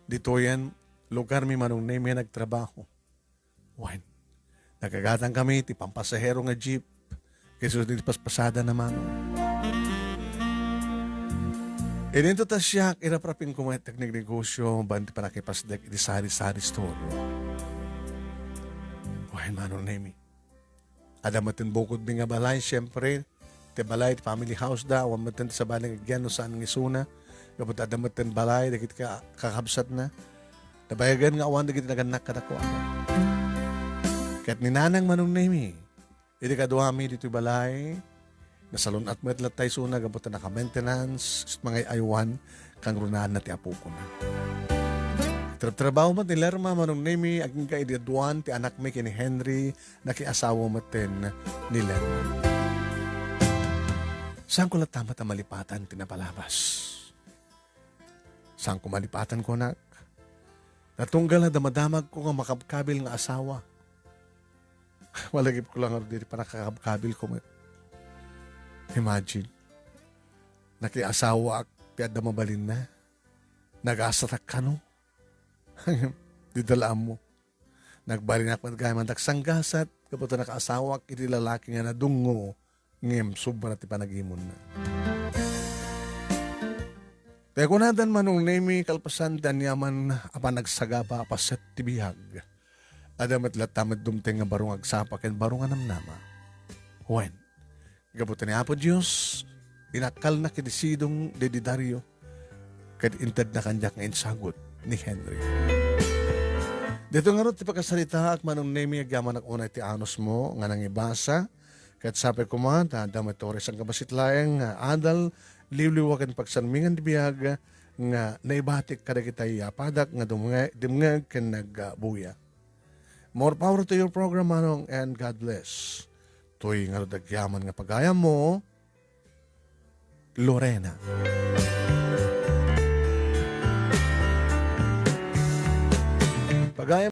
Ditoyen lugarmi, Manong Nemi, nagtrabaho. Wen, nagkagatankami ti pampasahero nga jeep, ket isu ti paspasada na mano. Idinto ta siak, iraprapingko met ti agnegnegocio, ban ti pannakipasdek iti sari-sari store. Wen, Manong Nemi. Adda met ti bukodmi nga balay, siempre, ti balay, ti family house da, awan met ti sabali nga agyan no saan nga isuna. Gapu ta adda met ti balay, dagiti ka-, kakabsatna. Nabayagan nga awan dagiti nagannak kadakuada. Ket ni Nanang Manong Nemi, idi kaduami ditoy balay, nasalun-at met latta isuna gapu ta naka-maintenance, ket mangay-aywan, kangrunaanna ti apokona. Trabtrabaho met ni Lerma Manong Nemi, agingga idi aduan ti anakmi ken ni Henry, nakiasawa metten ni Lerma. Saanko latta met a malipatan ti napalabas. Saanko malipatan, kunak. Ta tunggal a damadamagko nga makabkabil nga asawa. Malagipko la ngarud iti pannakakabkabilko met. Imagine, nakiasawaak ti adda mabalinna. Nagasatak kano. Dida la ammo. Nagbalinak met gayam a nagsanggasat, gapu ta nakaasawak iti lalaki nga nadungngo, ngem sobra ti panagimonna. Tay kunadan, Manong Nemi, kalpasan ti aniaman a panagsagaba a paset ti biag, adda met latta met dumteng nga baro nga agsapa ken baro nga namnama. Wen, gapu ta ni Apo Dios, inakkalna ken ni Sidong daydi Dario, ket intedna kaniak nga insagut ni Henry. Daytoy ngarud ti pakasaritaak, Manong Nemi, agyamanak unay ti anusmo nga nangibasa, ket sapay koma ta adda met ti oras a kabasit laeng nga adal, liwliwa ken pagsanmingan ti biag nga naibatik kadagitay a padak nga dumnge-, dimngeg ken nagbuya. More power to your program, Manong, and God bless. Toy ngarud agyaman nga pagayammo, Lorena. Pagayam